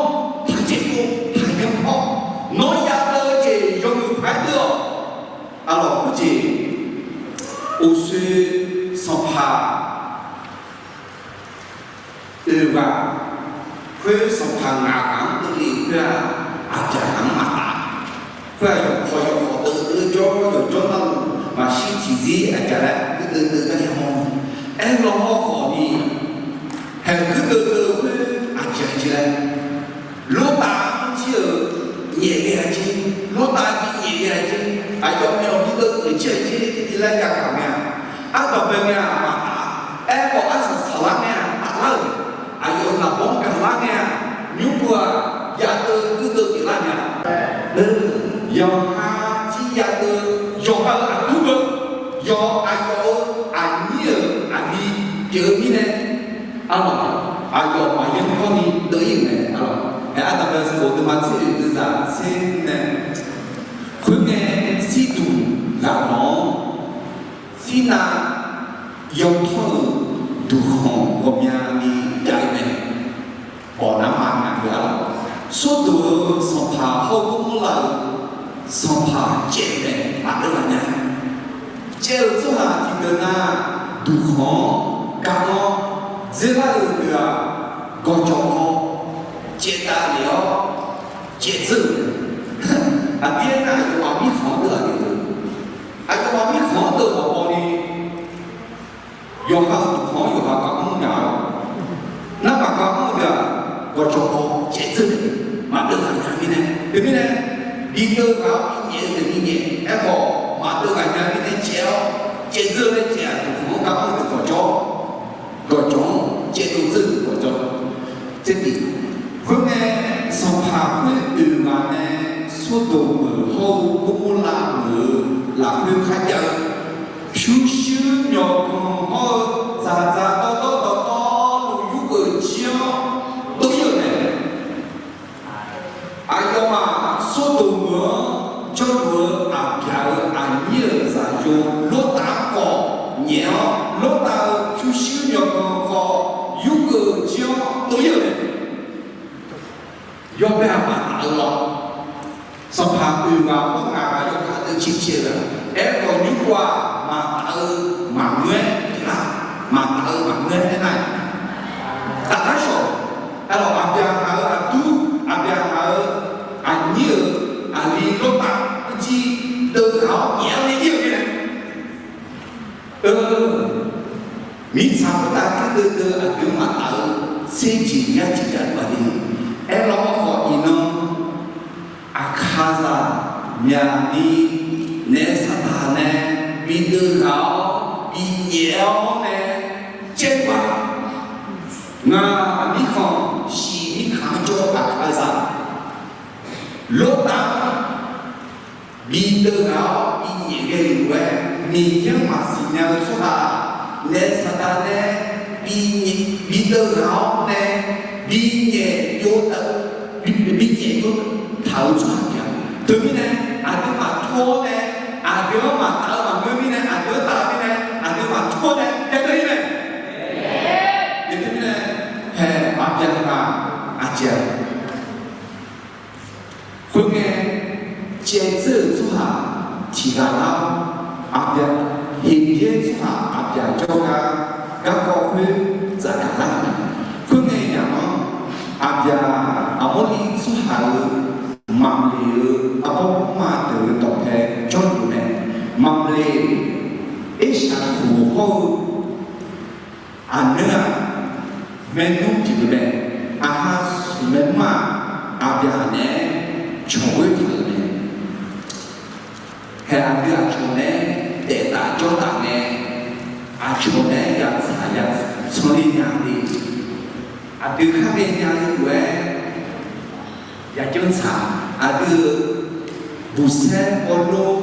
taqjeq pov taqyanr pawr, nawr ya deuv-eu jeq yawmuiq paq-aer deuv-awq. Arlawq, khoerjeq uqshoe sanqpaq oeq ghaq, khoer sanqpaq ngaq ghaq-anr dovle-eu khoer-aq, aqbyaqhaq-anr maqtaf. Khoer-aq, yawqkhawf yawqkhawf deuv deuv jawr yawqjawr navluf maqshir tiqzir aqjaq laer guirdeuv deuv gar yamawr. Aerlaw hawrkhawf ni, haeq guirdeuv deuv-eu khoer aqjeq aqjeq laer, Lortaf-anr jir-euq nyaef ghae-a jer, Lortaf bi nyaef ghae-a jer, aqyawf myawq bi deuv geuf jir-a jer laer yagaq ngae-aq, ardanq bae ngae-aq maqtaf. Aerkhawf arsaq saqlar ngae-aq taflar-euq, aqyawf-euq naqbawr-anr gaqlar ngae-aq, nymr beu-aq ya deuv guirdeuv pyeuflar ngae-aq, yawqha jir ya deuv Pyeuf-eu mirnae, arlawq, aqyawf maqya kawrni deuv-ir-euq mae, arlawq. Aer, Aqda Bae sanqbof deuvma tser oeq deuvzaq tser nae, khoerngae, Sirduq ghaq nawq-anr, Sirnav yawtawr-euq duqkhanq ghawqmyani jav-eu mae. Bawq nar ma ngaq-eu arlawq, Sordoq-euq sanqpaq hawr-eu Gawrmawrlav-euq sanqpaq caev-eu mae, maqdeuv ghaq nya. Caev-eu tsawrhaq tiqdeuq nar, duqkhanq-anr gar-awr dzerlar-euq deuq-aq, gawqjawq paw caevdav lef-awr caevdzeur-euq mae. Aqdir aernar, aqyawfmaf mirkhanq-anr deuv-aq deuq-eu, aqyawfmaf mirkhanq-anr deuv-eu bawqbawni, yawqha-euq duqkhanq-anr yawqha gar-anr nya-awr, narmaf gar-anr-eu deuq-aq, gawqjawq paw caevdzeur-eu mae, maqdeuv ghaq nya mirnae. Teumirnae, bideuv ghaq-awr binyaef-eu deuq binyaef, aerkhawf maqdeuv ghaq nya mirnae caev-awr, caevdzeur-eu laer caev-aq, duqkhanq-anr gar-anr-eu deuq gawqjawq-anr, gawqjawq-anr caevdov dzeur-eu gawqjawq. Tsertiq, khoerngae, sanqpaq khoer oeq ghaq nae Sordoq meuq hawr-eu Gawrmawrlav meuq-euq lafkhoer kharjav-eu pyurshuir myawqganq hawr-eu dzaqdzaq dawrdawr dawqtawvluf yurgeuf jir-anr dov-ir-euq mae. Aqyawfmaf Sordoq meuq-anr jawrluf-eu Aqbyaq-euq aqnyir-euq zaqyo Lortav-anr khawf nyaef-awr, Lortav-euq pyurshuir myawqganq khawf yurgeuf jir-anr dov-ir-euq mae. Yawbae-aq maqtaf-eu lawr. Sanqpaq oeq ghaq hawr ngaq ghaq yawkaq deuv caercaer-eu, aerkhawf nymr-aq maqtaf-eu maqngeur-aer lar, maqtaf-eu maqngeur-aer aernar, taflar shawq. Aerlawq, Aqbyaqhaq-euq aqdur, Aqbyaqhaq-euq aqnyir-euq aqli Lortav-anr jir deuv ghaq-awr nyaef-awr nae ir-eu mirnae, mirtsaq khoertav kurdeuv deuv aqdui-anr maqtaf-eu tserjeq yarjeq jaqluf-a de. Aerlawr khawf iqnan, Aqkaqzaq myaqni naef saqdaq nae bideuv ghaq-awr binyaef-awr nae caev-a. Ngaq mirkhanq shiq mirkhanq-anr jawr-eu Aqkaqzaq, Lortav-anr bideuv ghaq-awr binyaef ghae-euq lof-aer, Miqyaer-anr maqsiq nya-eu tsawrhaq naef saqdaq nae bideuv ghaq-awr nae binyaef byov, binyaef byov taq-euq tsawrhaq pyeuf-a. Teumirnae aqduimaf tor-awr nae, aqdui-anr maqtaf-eu maqngeur mirnae, aqdui-anr taf-eu mirnae, aqduimaf tor-awr nae byaerdov-ir mae. Teumirnae, hae, Aqbyaqhaq aqjeq-aq, khoerngae, caevdzeur-euq tsawrhaq tiq ghaq lar-awr, Aqbyaq, Heqbyaer tsawrhaq Aqbyaq jawrgar garkawv khoer dzaqgaq lar-euq mae. Khoerngae yamq-anr, Aqbyaq Aqmawrliv tsawrhaq-euq Mamleq-euq arbawr mrma deuq-euq dawqpae jawrluf mae. Mamleq, Ershaq khof hawr-eu aqneur-aq, maernmr pyeuf-eu mae. Aqha smq maernmr-aq, Aqbyaq naeq-aer cawq ghoer taq-euq mae. Hae, aqdui aqcawq nae daef taf jawr taf ngae, aqcawq nae yatsaq ya tsanr ler nya de. Aqdui khar ghaenya-eu lof-aer yajanr tsaq, aqdui-euq buqsaer hawlor,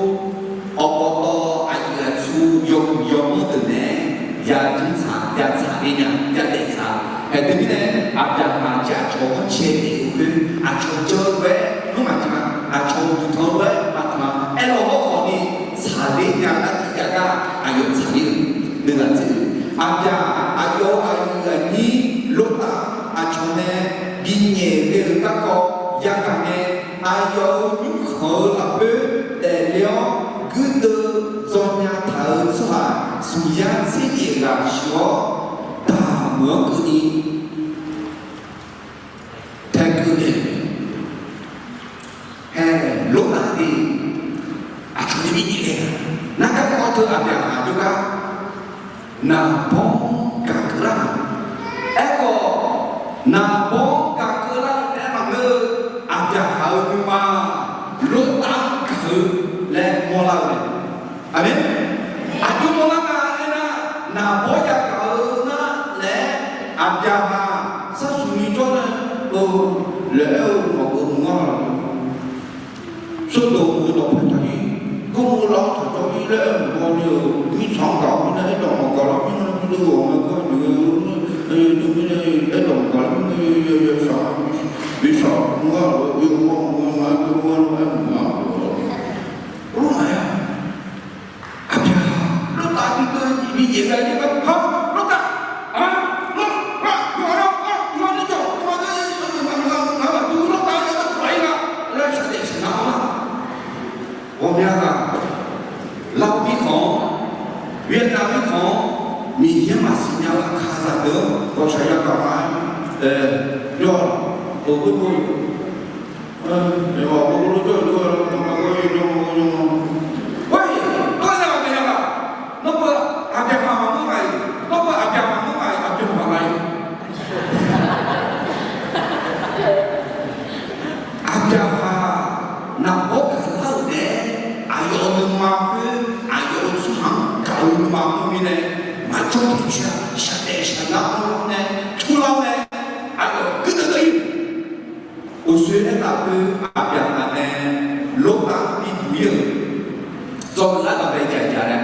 awqpawtawv aqyuif aqtsu yawhuiq yawmanr deuq nae-aer yajanr tsaq, yatsaq ler nya, yadaef tsaq. Hae, teumirnae Aqbyaqhaq jir aqcawq-anr cae daef-eu khoer, aqcawq jan-eu lof-aer nmr maqtanq, aqcawq-euq uqduq tanq lof-aer maqtanq, aerlawq hawrkhawf ni tsaqler nya-eu nar tiqjav gar aqyawf tsaqler-eu, nuighaq tser-eu, Aqbyaq aqyawf-euq aqyuif aqnyir Lortav aqcawq nae binyaef ghae-euq garkawv yagaq ngae, aqyawf-euq nymrkhanq-eu lafkhoer daefle-awr guirdeuv dzawnya taq-euq tsawrhaq smq yar tser yaef ghaq sheuq-awr, daqmeuq-anr keuvni taekeuv le. Hae, Lortav ni aqcawq ni bi nyaef ghae-a. Nargar kawv teu Aqbyaqhaq jawrgar naqbawr gaq keuvlar-a. Aerkhawf, naqbawr gaq keuvlar-eu taef-aer maqngeur-eu, Aqbyaqhaq-euq nuima Lortav-anr gaq-eu laer mawrlar-eu mae. Aqmeq. Aqjox mawrlar nga aernar, naqbawr yagaq-eu nar laer, Aqbyaqhaq sharsuq ni jawr nae-eu laer aer-eu mawf-eu mawr-a. Sawrdoq-eu dawqpae taqni, Gawrmawr lar-awr taqjawr-ir laer aer-eu mawrni-eu, mirtsaq-anr gaq-awr mirnae aerdawq maqgaq lar mirnae, ardov-awq mae gar-eu Lawrtav, a, lawr, a, yawqha-aq, yawqha-aq, yawqha-aq, yawqha-aq, yawqha-aq, yawqha-aq, laer shaqdaef shaqnar-awr nar, ghawqmya ghaq, Lav mirkhanq-anr, Vietnam mirkhanq-anr, Miqyaer maqsiq nya-eu aqkaqzaq deuq-anr ghawqshaq yagaq ma-aer, yawr, ghawqgor, Nawr-aq, aqbyaqhaq maqngeur ma-iq, nawr-aq, aqbyaqhaq maqngeur ma-iq, aqbyaqhaq maqngeur-a. Aqbyaqhaq naqbawr gaqlar-euq nae, aqyawf-euq nuima khoer, aqyawf-euq tsawrhaq-anr gaq-eu nuima khoer mirnae, maqjawr tiqjir-aq, shaqdaef shaqnar-awr nae, turlar-awr nae, aqyawf guirdeuv deuv-ir. Uqshoe aertaq khoer, aqbyaqhaq nae Lortav bibuq-ir-euq, dzawgeuf lar gaq bae jaqjaq laer,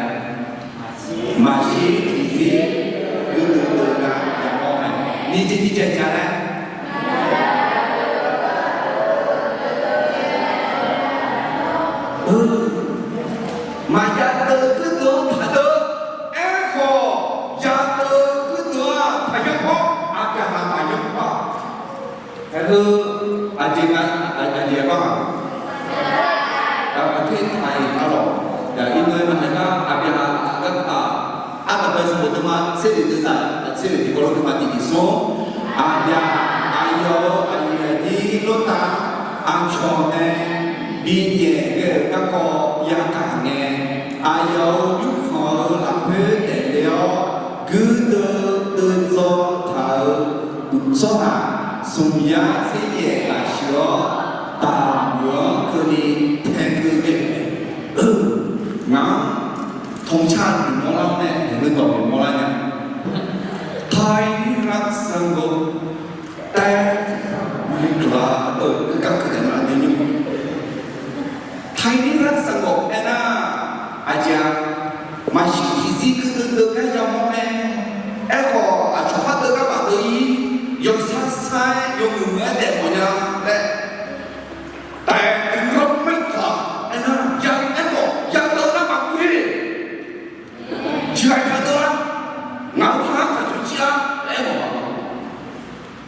maqshir tiqzir guirdeuv deuv gar yamawr mae. Nyiq jeq tiqjeq jaq laer, maqya deuv guirdeuv-anr taqdeuv. Aerkhawf, ya deuv guirdeuv-aq taqyanr pawr, aqbyaqhaq taqyanr pawr-aq. Hae heu, aqjeq nga, aqjeq bar-aq, aqtaq-iq arlawq, iqnan-aer naqhaeq gar aqbyaqhaq garkaq, ardanqbae sanqbof deuvma tser lef deuvzaq, tser lef tiqkawv lof deuvma tiq tiq smr, aqbyaqhaq aqyawf-euq aqyuif aqnyir Lortav aqcawq nae binyaef ghae-euq garkawv yagaq ngae, aqyawf-euq nymrkhanq-euq lafkhoer daefle-awr, guirdeuv deuv dzaw taq-euq tsawrhaq smq yar tser yaef lafshuif-awr, daqmuiq-anr keuvni taekeuv ghae-euq mae. Ngaq-anr ธงชาติ bimawr lar-awr nae, ngeur dawq bimawr lar nya. ไทยรักสงบ แต่ maqli gaq-a, garkawv daef ma aqdui nymr ไทยรักสงบ aernar, aqjeq-aq, maqshir tiqzir guirdeuv deuv gar yamawr mae. Aerkhawf, aqcawq khar deuv gar maqdeuv-ir, yawsar sar-aer yawmuiq muiq-aer daef mawf nya laer. แต่ถึงรบไม่ถอย aernar, ya aerkhawf yadeuv nar maqguv-ir. Tiqghaq yadeuv-ar, ngaq-euq tsawrhaq-anr taqcawq jir-ar laer aermawf-a.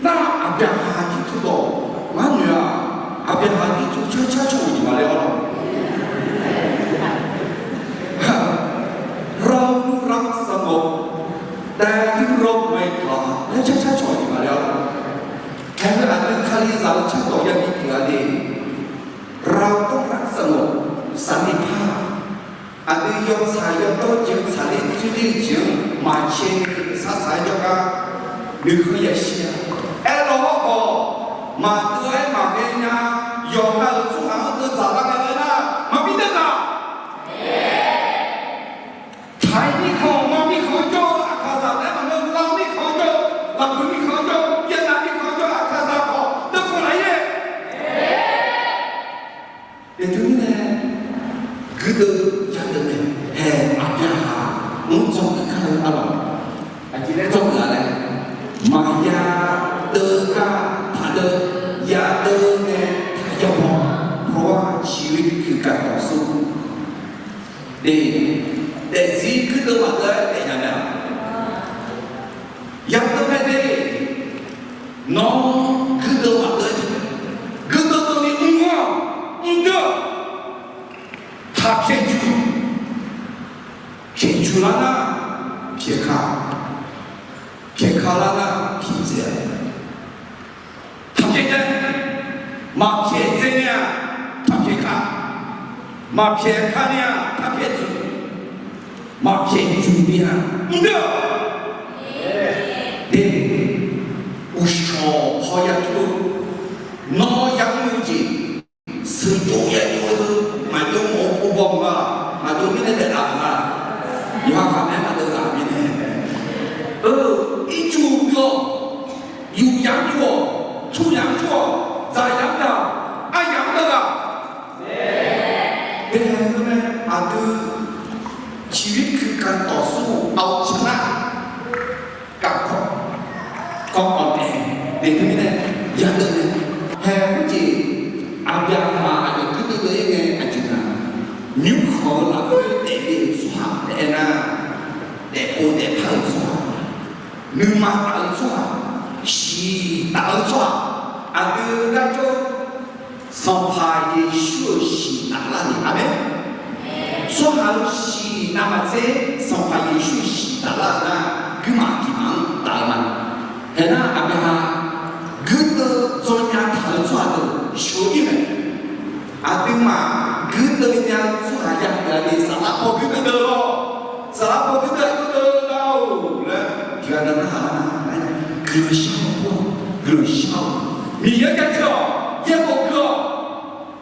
Nar, aqbyaqhaq jirtuv dawq ngar noeq-aq, aqbyaqhaq jirtuv car car cawq-euq jeq ma laer-awr, เรารักสงบ แต่ถึงรบไม่ถอย laer car car cawq-euq jeq ma laer-awr, hae heu aqdui Kalizaq-eu cardawq yabi pyeuf-a de. เราต้องรักสงบ สันติภาพ Aqdui yawtsaq yawdawr jeq-anr tsaqler tsoerler-eu jeq-anr maqcae sar saq-aer jawrgar nuikhanr yashir-a. Aerlawr hawrkhawf, maqdeuv-aer maqghae nya, yawqha-euq tsawrhaq-anr deuv dzaq lar ghae-aer nar, maqbi deuv dzaq. Taiq mirkhanq, Manq mirkhanq-anr jawr-eu aqkaqzaq laer maqngeur, Lav mirkhanq-anr jawr-eu, Laqbuiq mirkhanq-anr jawr-eu, Yaeqnaq mirkhanq-anr jawr-eu aqkaqzaq khawf deuv khanq laf-ir. Aqdui mirnae guirdeuv yadeuv nae, hae aqbyaqhaq-anr dzawgeuf kar-eu arlawq, aqjeq laer dzawgeuf-a laer, maqya deuv gar taqdeuv, yadeuv nae taqyanr paw, เพราะว่าชีวิตคือการต่อสู้ Daefzir guirdeuv maqdeuv-aer daefnya mae-a. Yadeuv mae de. Nawr guirdeuv maqdeuv-aer, guirdeuv deuv ni mr-awr mrdeuv-awq. Taq pyaeq juq, pyaeq juq lar nar pyaeq ka, pyaeq ka lar nar pyaeq dzae-a. Taq pyaeq dzae, maqpyaeq dzae nya, taq pyaeq ka, maqpyaeq ka nya, taq pyaeq juq, maqpyaeq juq nya, mrdeuv-awq. De, uqshawq paw ya teu, nawr yamr-eu jeq sheuqjov ya jov-eu teu, maqjov mawf-eu pov baw-eu nga, maqjov mirnae daef laf-eu nga, yawqha khaq nae maqdeuv ghaq mirnae, eu, ircuf yur-awq, yuf yamq yuf-awq, tmr yamq tmr-awq, dzaq yamq dzaq-awq, aryamq deuv ghaq. ชีวิตคือการต่อสู้เอาชนะกับความอ่อนแอ Daefzir mirnae yadeuv nae, hae khoerjeq aqbyaqhaq aqyawf guirdeuv deuv-ir ngae aqjeq nga, nymrkhanq-eu lafkhoer daefle-euq tsawrhaq aernar, daefpov daefpar-eu tsawrhaq, nuima taf-eu tsawrhaq, shiq taf-eu tsawrhaq, aqdui garjawr, Sanqpaq Yeqsur-euq shiq taflar ni. Aqmeq. Tsawrhaq-euq shiq navmaqtser Sanqpaq Yeqsur-euq shiq taflar-eu nar, guirmaf tiqmaf-anr taf-eu ma. Haenar aqbyaqhaq guirdeuv dzawnya taq-eu tsawrhaq deuq sheuq-ir mae. Aqduimaf guirdeuv nya-eu tsawrhaq ya pyeuf-a ni, saflar paw guirdeuv deuv lawr. Saflar paw guirdeuv guirdeuv nar-or laer tiqghaq nar-aq, guiqlanq shar-awq, guiqlanq shar-awq. Miqyaer jaceuq-awq, yaerbof gui-awq,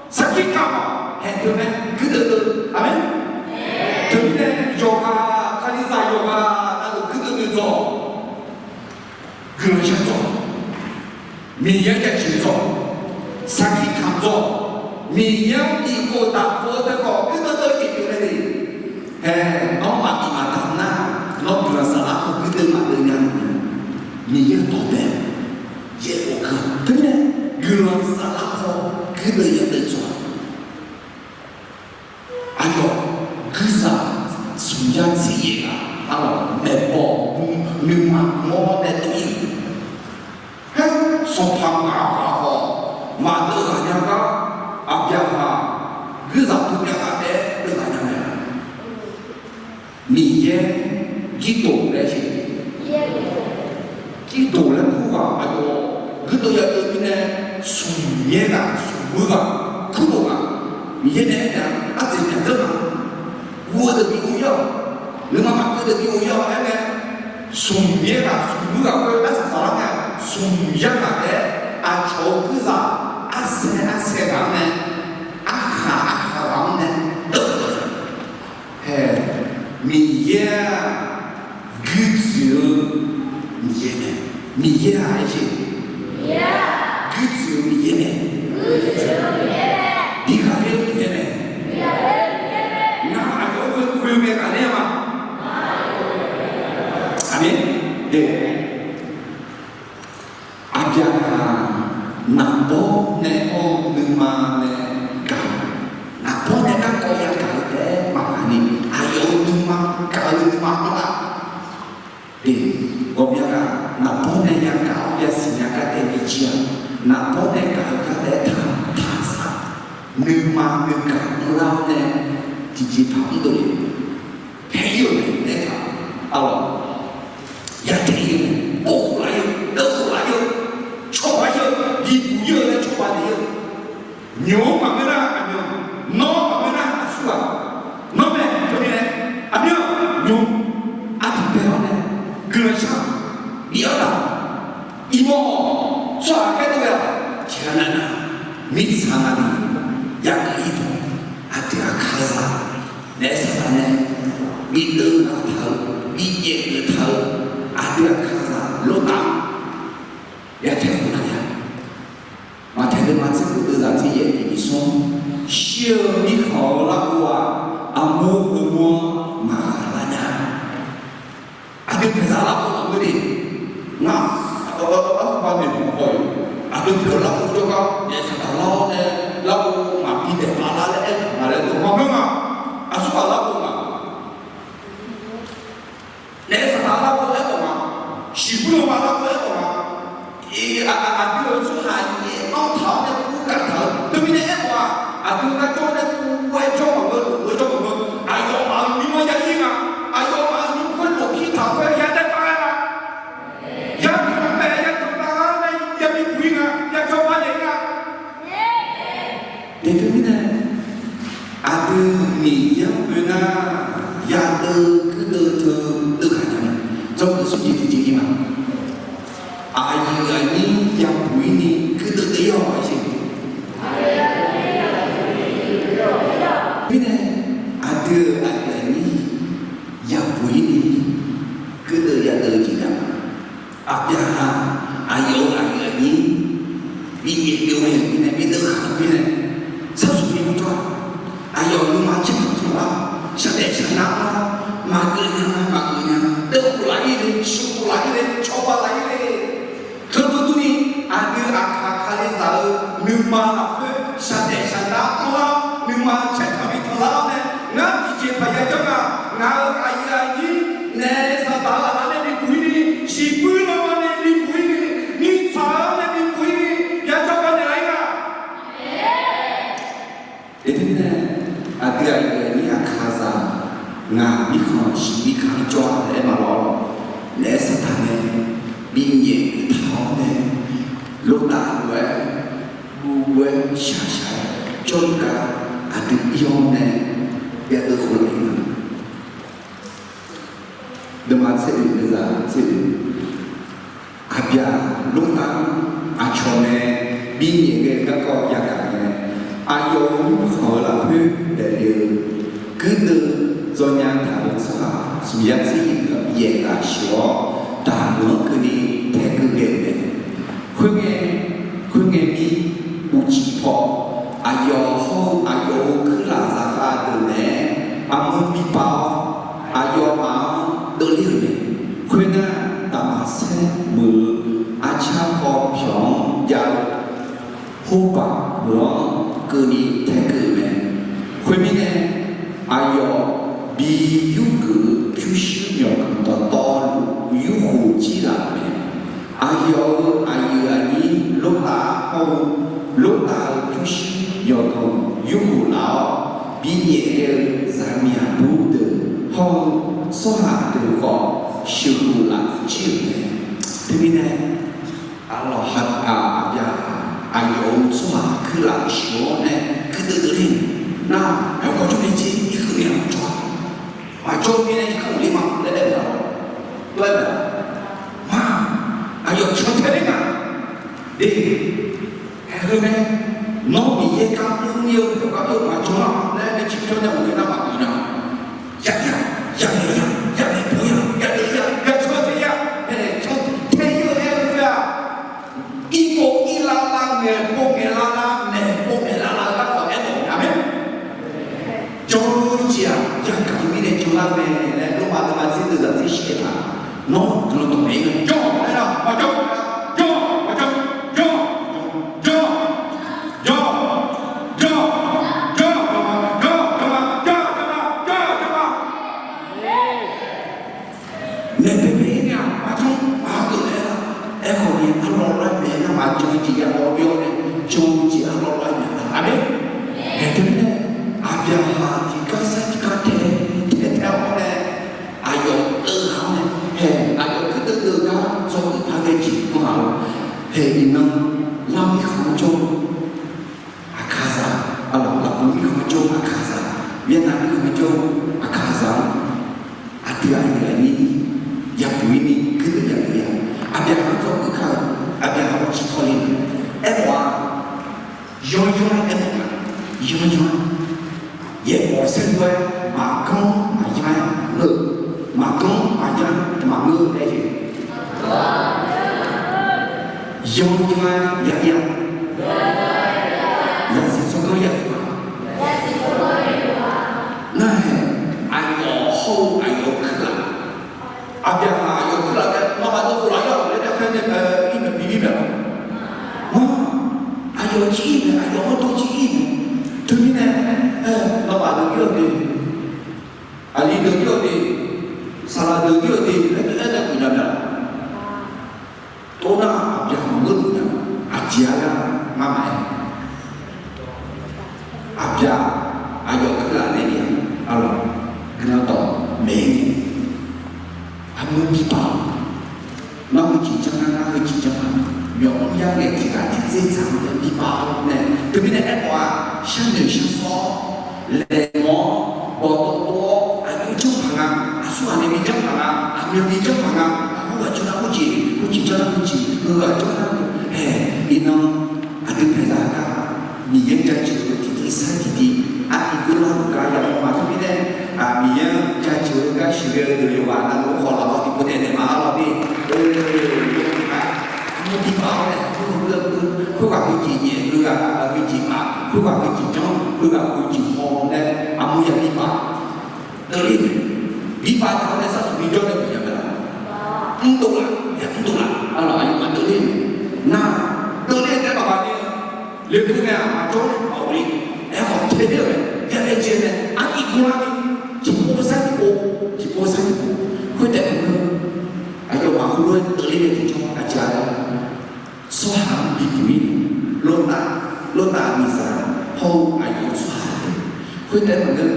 sarkir kamq-awq, haeq teu mae guirdeuv deuv. Aqmeq. Teumirnae yawqghaq, Kalizaq yawqghaq navluf guirdeuv deuv dzawq. Guiqlanq shar dzawq, Miqyaer jaceuq dzawq, sarkir kamq dzawq, Miqyaer-anr bifkhof tafkhof-eu teu khawf guirdeuv deuv jeq pyeuf mae le. Hae, nawr maqbif maqdaq nar, nawr guiqlanq saflar paw guirdeuv maqdeuv nya-eu, Miqyaer-euq dawq bae-eu, yaerbof gui-awq. Teumirnae guiqlanq saflar paw guirdeuv yadeuv dzawq. Aqyawf guirzaq smq yar tser yaef-aq, arlawq maeqbawq nuima mawr nae dov-ir-euq, haer, sanqpaq ngaq ghaq khawf maqdeuv ghaq nya gar, aqbyaqhaq guirzaq tov myav ghaq taef-aer deuv ghaq nya mae. Miqyaer jirdof laer jeq, jirdof laer kur ghaq aqyawf guirdeuv yadeuv mirnae, smq yaer ghaq smq muir ghaq kur dof nga. Miqyaer nae aernaeq-a, artseq myaqdzeur ma. Guv-eu deuq bi ghof-ir-awq, nuima maqkeuv deuq bi ghof-ir-awq aer ngae, smq yaer ghaq smq muir ghaq khoer arsaq saqlar ngae, smq yar ghaq taef-aer aqcawq-eu guirzaq arsae arsae ghaq-anr nae, arkhaq arkhaq ghaq-anr nae deuv-eu Hae, Miqyaer-aq, guirtsoeq-eu Miqyaer mae. Miqyaer-aq, aer jeq, guirtsoeq-eu Miqyaer mae. Diqghaq ler-eu Miqyaer mae. Ngar aqyawf-anr ghoe ghoe-eu mae ghaq ler-a ma. Aqmeq. Aqbyaqhaq naqbawr nae-awr nuima nae gaq, naqbawr nae garkawv yagaq-eu taef-aer maqgaq ni, aqyawf-euq nuima gaq-eu nuima anr-a. Ghawqmya ghaq naqbawr nae yagaq-awr yasiq nya gar taef bijir-aq, naqbawr nae gaq-eu gar taef-aer taq taq saq, nuima nuigaq mrlar-awr nae tiqjeqpaq mrdov le. Paer-ir-euq mae aertaq, arlawq, ya taef-ir-eu mae, bov khof laf-ir-eu, deuv khof laf-ir-eu, cawba-ir-eu, bibuq-ir-eu laer cawba naeq-ir-eu, nymq-anr maqngeur nar aqmyan, nawr maqngeur nar aqsurghaq, nawr mae teumirnae, aqmyan, nymq, artiq bae-awr nae guiqlanq shar, bif-anr taq, iqmawr-awq, tsawrhaq khaerdov ghae-awq, tiqghaq nav nar, mirtsaq navluf yagaq-ir dawq, aqdui aqkaqzaq naef saqlaq nae bideuv ghaq taq-eu, bijaev geuf taq-eu, aqdui aqkaqzaq lortaf-anr ya tae-eu nar ya. Maqtaeq deuq maqtser khof deuq zaq tser yaef tiq nyiq smr, shir-eu mirkhanq-eu larghov-aq, aqmur heumur-anr maqghaq lar nya. Aqdui pyaeqzaq larghov maqngeur de. Ngar, arhuba noeqmawf-eu, aqdui pyaeq-eu larghov jawrgar naef saqlaq lar-awr nae larghov maqbi daef paq-a laer aer-eu maqlaer dov maqngeur nga. Aqsurghaq larghov nga. Naef saqlaq larghov aerkhawf ma, shiqbuir lanma larghov aerkhawf ma, aqdui-euq tsawrhaq yaef-anr taq-awr nae kur gaq taq-eu teumirnae aerkhawf-aq, aqdui-eu garjawr nae kur-aer jawr maqngeur, lof-aer jawr maqngeur, aqyawfmaf-euq nymr-anr ya-ir nga, aqyawfmaf-euq nymr khoer lof-ir taq-eu khoer ya daef taq-aer nga, ya tanq taef ya tanq taq-aer nae ya bibuq-ir nga, ya jawrgar naeq-ir nga. Teq teumirnae, aqdui Miqyaer-anr oe nar, yadeuv guirdeuv teu deuv ghaq nya mae. Dzawgeuf smr jeq tiqjeq-ir ma. Aqyuif aqnyir yabuq-ir ni guirdeuv deuv-ir-awq jeq. Mirnae, aqdui-euq aqyuif aqnyir yabuq-ir ni guirdeuv yadeuv-eu jeq nya. Aqbyaqhaq aqyawf-euq aqyuif aqnyir bi nyaef byov-eu mirnae, bi deuv ghaq-eu mirnae, sarsuq ni maqjawr-a. Aqyawf nuima caer tanqtanq lar-awr, shaqdaef shaqdav lar-awr, maqgeuf nya-a, maqgeuf nya-a, deuv khof laf-ir le, sheuq khof laf-ir le, cawba laf-ir le. Teuduq durni, aqdui aqkaq Kalizaq-eu nuima lafkhoer shaqdaef shaqdav lar-awr, nuima caer tanq bi tanq lar-awr nae, ngar tiqjeqpaq ya janr nga, ngaq-euq aqyuif aqnyir nae shaqshaq-aer jawrluf gar aqdui ir-awr nae yadeuv khof laf-ir ma. Deuvma tser oeq deuvzaq tser oeq, aqbyaq lortav-anr aqcawq nae binyaef ghae-eu garkawv yagaq nae, aqyawf-euq nymrkhanq-euq lafkhoer daefle-eu guirdeuv dzawnya taq-euq tsawrhaq smq yar tser yaeq ghaq sheuq-awr, daqmuiq-anr keuvni taekeuv ghae-euq mae. Khoerngae, khoerngae mir uqcif paw, aqyawf hawr-eu aqyawf-euq kuirlaf zaqkhav deuq naeq-aer armur bi pav-awr, aqyawfmaf-anr deuvler-euq mae. Khoernar, daqmaqsaer meuq-eu arcar paw pyawq-anr jav-eu horbaq meuq-anr keuvni taekeuv-euq mae. Khoermirnae, aqyawf bi yurgeuf-eu pyurshuir myawqganq dawqtawvluf yurkhof jir laf-euq mae. Aqyawf-euq aqyuif aqnyir lortav hawr-eu lortav-euq pyurshuir myawqganq yurkhof laf-awr, binyaef ghae-eu zaqmiq aqbur deuq hawr-eu tsawrhaq deuq khawf sheuqkhof laf jir-euq mae. Teumirnae, aqlawq ha, aqbyaqhaq aqyawf-euq tsawrhaq kuirlaf sheuq-awr nae guirdeuv deuv ler-euq nar, aqkawq jawr nae jir irkeuv ni aqmawr jawr-a. Maqjawr-eu mirnae irkanr uqle ma laer aer-eu-aq, tov-aer-aq, ma, aqyawf can tae ler nga. De, aer-eu mae, nawr Miqyaer gar mr-ir-eu yawqgar-eu maqjawr lar laer nae ciqpyawr nae maqghae nar maqbi nya. Yaqyaq, yaqnaeq ya, yaqnaeq pov ya, yaqdeuq ya, yaqcan tae ya, aer nae can tae-ir-eu aer-eu khoer-aq, irpov irlar lar, ngaeqpov ngaeqlar lar, naeqpov naeqlar lar-eu garkawv aermawf-eu mae. Jawr-eu jeq-aq yagaq-eu mirnae jawrlar mae laer Lormav deuvma tser deuvzaq tser shif-aer taq, nawr guiqlanq dawqmaeq-ir-eu jawr-awq laer nar maqjawr, jawr, maqjawr, jawr, jawr, jawr, jawr, jawr, jawr, jawr, jawr, jawr, jawr, jawr, jawr, jawr. Naeq baebae-ir nar-aq, maqjawr, maqgeuf laer nar, aerkhawf ni arlawr lar maeq nar maqjawr-eu jeq ya mawr byawr nae, jawr-eu jeq arlawr lar maeq-a. Aqmeq. Haeq teumirnae, aqbyaqhaq tiqgar sar tiqgar tae, tae tae-awr nae, aqyawf deuv ghaq-awr nae, haeq aqyawf guirdeuv deuv gar dzawgeuf par ghae jeq mr ghaq-awr, haeq iqnan, lar mirkhanq-anr jawr aqkaqzaq, arlawq lafkhoer mirkhanq-anr jawr aqkaqzaq, myaernav mirkhanq-anr jawr aqkaqzaq-anr, aqdui aqyuif aqnyir yabuq-ir ni guirdeuv yabuq-ir-a. Aqbyaqhaq-anr dzawgeuf kar-eu, aqbyaqhaq-anr ciqtawle-eu, aermawf-a, yanyan-aer aermawf-a, yanyan-aer. Yaerbof saerlu-aer maqganr maqyan-aer ngeur, maqganr maqyan maqngeur laer jeq. Yanyan-aer ya-ir-a. Yasiq tsawrganr ya-ir-a. Nar-aer, aqyawf hawr-eu aqyawf-eu kuirlaf, aqbyaqhaq aqyawf-eu kuirlaf nae nawmaf dawqkhof laf-ir-awq laer aer khaer nae, ir maeq bi-ir maeq lawq. Aqyawf jir-ir maeq, aqyawf-anr dawr jir-ir maeq. Teumirnae, nawmaf deuq ir-awq de, aqli deuq ir-awq de, saqlaq deuq ir-awq de laer teu aer nae guiqlanq nya-a. Tov nar aqbyaqhaq maqngeur luf nya, aqjeq-aer gar ngar maqaer. Aqbyaq aqyawf kuirlaf nae ni-a, arlawq, guiqlanq dawq maeq-ir ni, armur bi paf-awq. Ngar heujeq janr nar, ngar heujeq janr-a, myawqmr yar ngaeq tiq ghaq tiq tser tsaq-anr nae bi paf-awr nae, teumirnae aermawf-a, sharnoeq sharsawr-awr, laeqhmq-awr, bawqdov-awr, aqjox janr paq nga, aqsurghaq nae bi janr paq nga, aqmyan bi janr paq nga, aqghoer ghaq janr nar khoerjeq, khoerjeq janr nar khoerjeq, heughaq janr nar, haeq, iqnan aqdui paeqzaq gar Miqyaer jaceuq-eu tiqtiv sar tiqtiv, artiv geur lar-euq gar yamawr ma teumirnae, Miqyaer-anr jaceuq-eu gar sheuqghae-eu deuq yawqghaq navluf khawf lafkhoer tiqpov taef naeq ma arlawq ni, armur bi paf-awr nae, khoerghaq heujeq nyaef, heughaq heujeq paf, khoerghaq heujeq janr, heughaq heujeq haw laer armur ya bi paf. Deuvler-eu, bi paf taq-awr nae sarsuq bi jawr nae guiqlanq mae laf. Mrdov laf, mrdov laf, arlawq aqyawfmaf deuvler-eu mae. Nar, deuvler taef-aer maqpar ni, lekeuv nae-aq maqjawr-a, aqghawf le, aerkhawf tae ler-euq mae, ya laejae nae artiv gor lar ni, tiqpov sar tiqpov, tiqpov sar tiqpov, khoertaef maqngeur, aqyawfmaf heulof-aer deuvler nae tiqjawr aqjeq-a laer, tsawrhaq-anr bibuq-ir, Lortav, Lortav miqzaq hawr-eu aqyawf-eu tsawrhaq deuq, khoertaef maqngeur,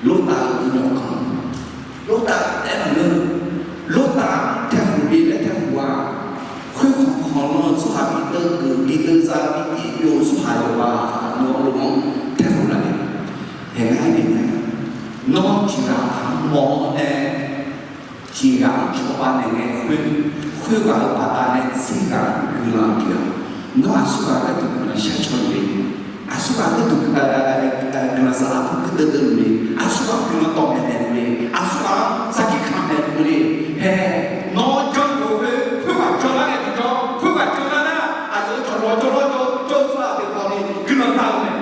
Lortav-euq uqmawq kanq, Lortav taef-aer maqngeur, Lortav taekhmq bi laer taekhmq-a, khoerkhanq khanqlan-eu tsawrhaq bi deuv geuf bi deuv za bi tiqbyov-eu tsawrhaq yawqghaq nawr lof-anr taef-aer laf-a. Haeq ngar-aer nae, nawr tiq ghaq-anr mawr-awr nae, tiq ghaq-anr cawba naeq ngae khoer, khoerghaq-euq baqdanae tser ghaq guiqlanq pyeuf-a. Nawr aqsurghaq gharduq guiqlanq shar caw-eu le. Aqsurghaq gharduq guiqlanq saflar pawr guirdeuv deuv-eu le. Aqsurghaq-anr guiqlanq dawqmaeq naeq-eu le. Aqsurghaq-anr sarkir kamq naeq-eu le. Haeq, nawr janrluf-eu khoer, khoerghaq janlar nae tiqjawr, khoerghaq janlar nar, aqyawf-euq cawqlawq jawrlawr jawr-eu tsawrhaq deuq khawf ni guiqlanq za-eu mae.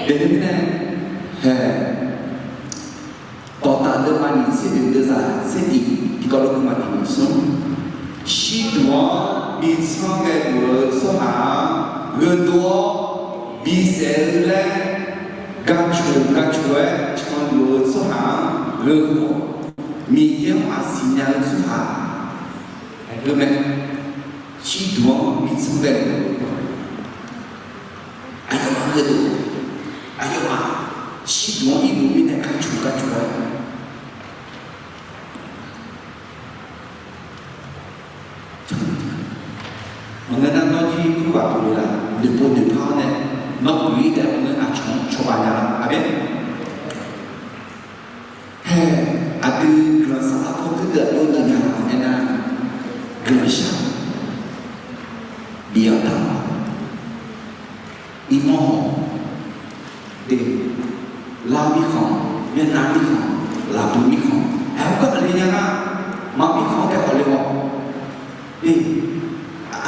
Deuq-eu mirnae, haeq, dawqdaq deuvma nyiq tser deuq deuvzaq tser tiq tiqkawv lof-aer ma tiq nyiq smr. Shirduq-anr bi tsanr ghae luf-eu tsawrhaq-anr gheudov-awr bisaef-eu laer gaqcoq gaqcoq-aer canluf-eu tsawrhaq-anr gheu khawf, Miqyaer-anr aqsiq nya-eu tsawrhaq-aq, aqgeu mae. Shirduq-anr bi tsanr ghae luf-eu aqyawfmaf gheudov, aqyawfmaf shirduq-anr irluf mirnae gaqcoq gaqcoq-aer Maqngeur nar, nawr jir khoerghaq pyeuf le laf, noeqpov noeqpar-awr nae, nawr guq-ir taef-aer maqngeur, aqcawq-anr cawba nya-a. Aqmeq. Haeq, aqdui guiqlanq saflar pawr guirdeuv aqjox deuv nya-a aernar, guiqlanq shar, bif-anr taq-awq. Irmawr hawq, de, lar mirkhanq, myavnav mirkhanq, laqbui mirkhanq, aqgar maqle nya nar, maq mirkhanq-anr taef khawf le-awq. E,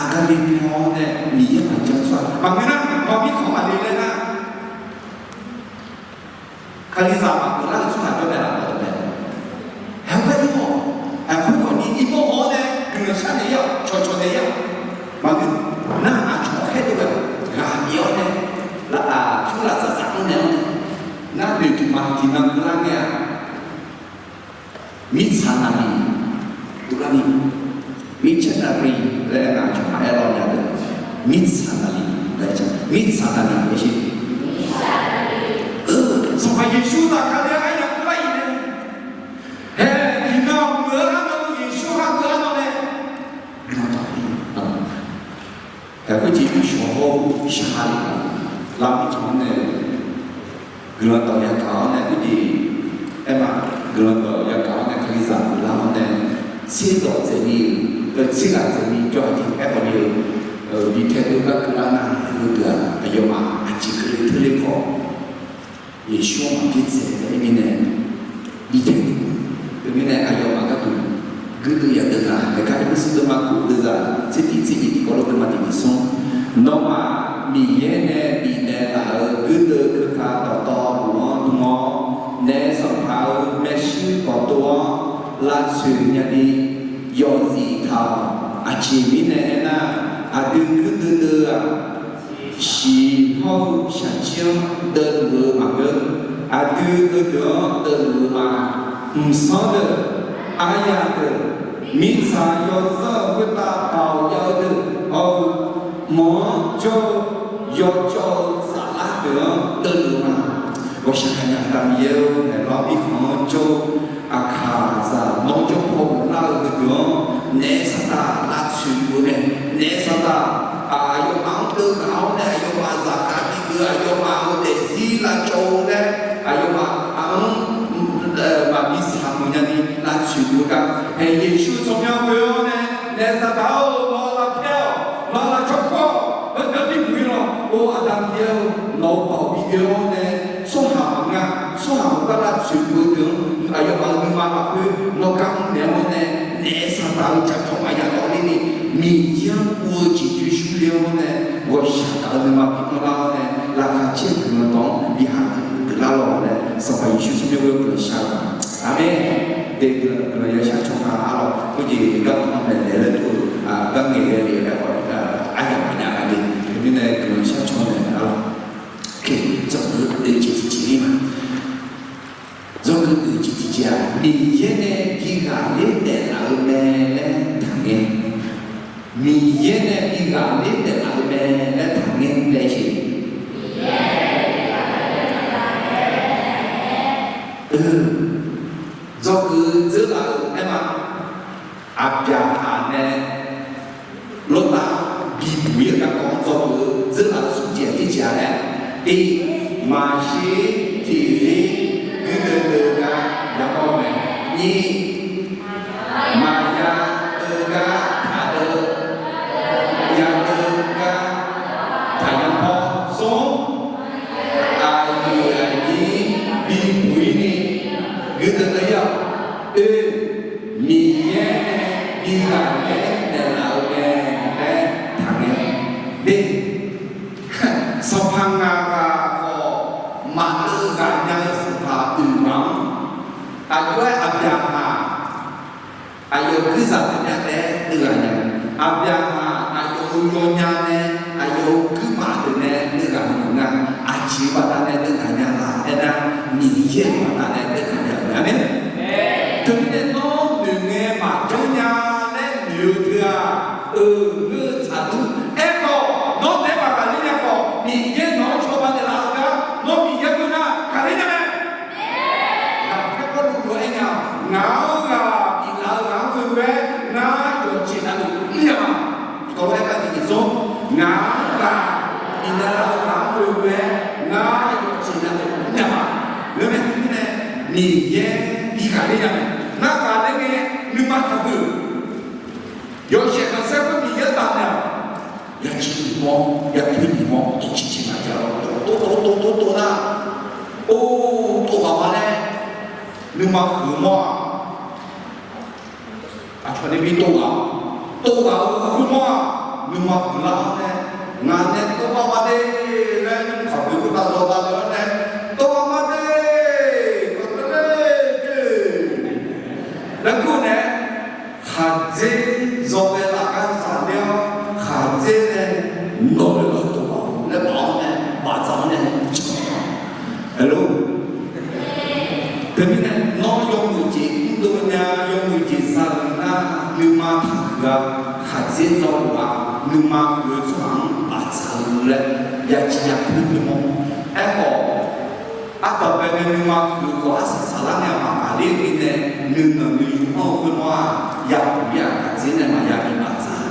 aqgar le pyaeq-awr nae Miqyaer maqjan tsawrhaq maqngeur nar, maq mirkhanq maqle laer nar, Kalizaq maqgeuf lar-eu tsawrhaq jawr mae laf-a. Aqgar dur-awq. Aqgar khawf ni irmawr haw-awr nae guiqlanq shar naeq-ir-awq, cawqcawq naeq-ir-awq. Maqngeur nar, aqcawq-anr khaerdov ghae-awq. Ghaq bif-awr nae, laf-aq, pyur lafzaq zaq-anr naeq-awr nae, nar noeqtmq ma tiqnan keuvlar ngae-aq, mirtsaq naqliq dovlar ni, missionary laer nar, aqcawq-anr aer lawr nya deuq, mirtsaq naqliq laer, mirtsaq naqliq laer shir. Sanqpaq Yeqsur zaqkhav nae aryamq keuvlar-iq nae, haeq, iqnan meuq-eu arnan Yeqsur-anr gharduq arnan nae guiqlanq dawq-ir. Haeq, khoerjeq shawq hawr-eu shaq-a le-a, lar mirkhanq-anr nae guiqlanq dawq yagaq-awr nae, khoerjeq aerma, guiqlanq dawq yagaq-awr nae Kalizaq meuq lar-awr nae, tserdawq dzaeqni-eu, tserdawq dzaeqni jawr-aq jeq aerkhawf ni-eu, bi taedov gar keuvlar nar, heudeuq-aq aqyawfmaf aqjeq keuvle teu le khawf, Yeqsur-anr maqpir dzaeq-aer mirnae, bi taedov-eu mirnae aqyawfmaf gharduq guirdeuv yadeuv nar, haeq gar Erpersu deuvma kof deuvzaq tser tiq tser nyiq tiqkawv lof-aer ma tiq nyiq smr. Nawmaf Miqyaer nae bifnaeq laf-euq guirdeuv keuka dawqtawvluf-anr dm-awr, naef sanqpaq-euq maershuir dawqtawv-anr lavtsoeq nyani yawzif taq-awq. Aqjeq mirnae aernar, aqdui guirdeuv deuv-aq, shiq hawr-eu shaqjir-anr deuvluf-eu maqngeur. Aqdui heudeuq-anr deuvluf-eu ma. Mqsanr deuq, aryaq deuq, mirtsaq yawzanr-eu khoertav baoq jav-eu deuq hawr-eu, mawq-anr jawr-eu yawcawv-eu saflar deuq-anr deuvluf-eu ma. Ghawqshaq gaqnya Aqda Miqyaer-or, naeqlawr mirkhanq-anr jawr-eu aqkaqzaq nawr jawr paw ghoflar-eu heudeuq-anr naef saqdaq lavtsoeq luf-eu mae. Naef saqdaq aqyawfmaf-anr deuv ghaq-awr nae aqyawfmaf zaqkhav bi geuf, aqyawfmaf-euq daefzir lavcawv-eu laer aqyawfmaf-anr maqbi saq muiq nyani lavtsoeq luf-eu gar, haeq, Yeqsur tsawrmyanr ghoe-awr nae, naef saqdaq-or, nawq lavpyaer-awq, nawq lavcawv kur-awq, heudeuq-anr bi buq-ir lawq. Or, Aqda Miqyaer-or, nawq-euq baoq bi oe-awr nae, tsawrhaq maqngeur, tsawrhaq maqngeur lavtsoeq luf-eu deuq-anr aqyawfmaf-euq nuima lafkhoer nawq gar mr naeq-awr nae, naef saqdaq-eu jaqjawr maqya dawv ler ni, Miqyaer-anr guv-eu jeqcoer shurler-awr nae, ghawqshaq gaq-eu nuima bi anrlar-awr nae, laqkhaq caer-eu guiqlanq dawq-anr bi haq geuflar lawq laer, Sanqpaq Yeqsur tsawrmyanr ghoe-awr guiqlanq shar-eu ma. Aqmeq. Daef guiqlanq yashar cawba-a lawq. Khoerjeq garkawv maeqnaeq laer tov-eu gar ngaeqghae le-eu aerkhawf, aryamq maqnya gaq le. Teumirnae guiqlanq shar caw naeq-a lawq. Dzawgeuf oeq jeq tiqjeq-ir ma. Dzawgeuf oeq jeq tiqjeq-aq, Miqyaer nae bi ghaqler taef laf-eu mae laer taqngae. Miqyaer nae bi ghaqler taef laf-eu mae laer taqngae laer jeq. Dzawgeuf dzeur laf-euq aerma. Aqbyaqhaq nae Lortav bi Tiq, maqshir tiqzir guirdeuv deuv gar yamawr-eu mae. Nyiq, maqya deuv gar taqdeuv, ya deuv gar taqya pawr. Smr, aqyuif aqnyir bibuq-ir ni guirdeuv deuv-ir-awq. Oe, Miqyaer nae bi ghaqler naeqlaf-eu mae laer taqngae. De, Sanqpaq ngaq ghaq khawf maqdeuv ghaq nya-eu sanqpaq oeq ghaq-anr, aqjox-aer aqbyaqhaq aqyawf guirzaq taqnya taef-aer deuv ghaq nya. Aqbyaqhaq aqyawf-euq yawnya nae, aqyawf-euq guirmaf deuq nae deuv ghaq nya nga. Aqjeq baqdanae deuv ghaq nya laf aernar, Miqyaer-euq baqdanae deuv ghaq nya-eu mae. Aqmeq. Teumirnae nawr noeqngae maqjanr nya laer noeq-eu teu-aq, euq ngeur-eu tsaqdur. Aerkhawf nawr taef-aer maqghaqler nya khawf, Miqyaer nawq-anr cawba naeqlaf-eu gar nawr Miqyaer geur nar ghaqler nya mae. Ngaq-anr ghaq biflaf-eu ghaq-anr ghoe-aer ngar yawqjeq navluf mr nya ma. Dawq-aer gar tiqjeq zmr, ngaq-anr ghaq biflaf-eu ghaq-anr ghoe-aer ngar yawqjeq navluf mr nya ma. Ngeurmae teumirnae Miqyaer bi ghaqler nya mae. Ngar ghaqler ngae nuima taqguq. Yawshaef khanqsaer khoer Miqyaer tafnaeq-awq. Yaciq nyiq mawr, yapoeq nyiq mawr, tov ciqciq maqjav-awr, tov tov tov tov tov nar, or, tov ghaq ma laer nuima huiq mawr-aq, aqcawq ni bi tov ghaq, tov ghaq-eu khoermawr-aq, nuima huiqlar-awr nae, ngaq nae tov ghaq ma de laer nymr khaqboeq khoertav zawdav-awr nae, tov ghaq ma de, kawqtavler de laer kur nae, khaqdzer zawghae laf gar zaqler-awr, khaqdzer nae nawq-eu lawr tov ghaq laer baf-awr nae, bafdzaq-awr nae, Hello. Teumirnae nawr yawmuiq jeq mrdov nya, yawmuiq jeq zaluf nar, nuima taqhuiq-a. Khaqdzer zawghae-aq, nuima huiq-eu tsawrhaq-anr bafdzaq-eu laer yaciq yapoeq mawr. Aerkhawf, ardanqbae nae nuima huiq-eu khawf arsaq saqlar nae maqghaq ler-eu mirnae, nuinanq nuiyu anr-eu khoermawr-aq, yapoeq-ir-aq, khaqdzer nae maqya bi bafdzaq.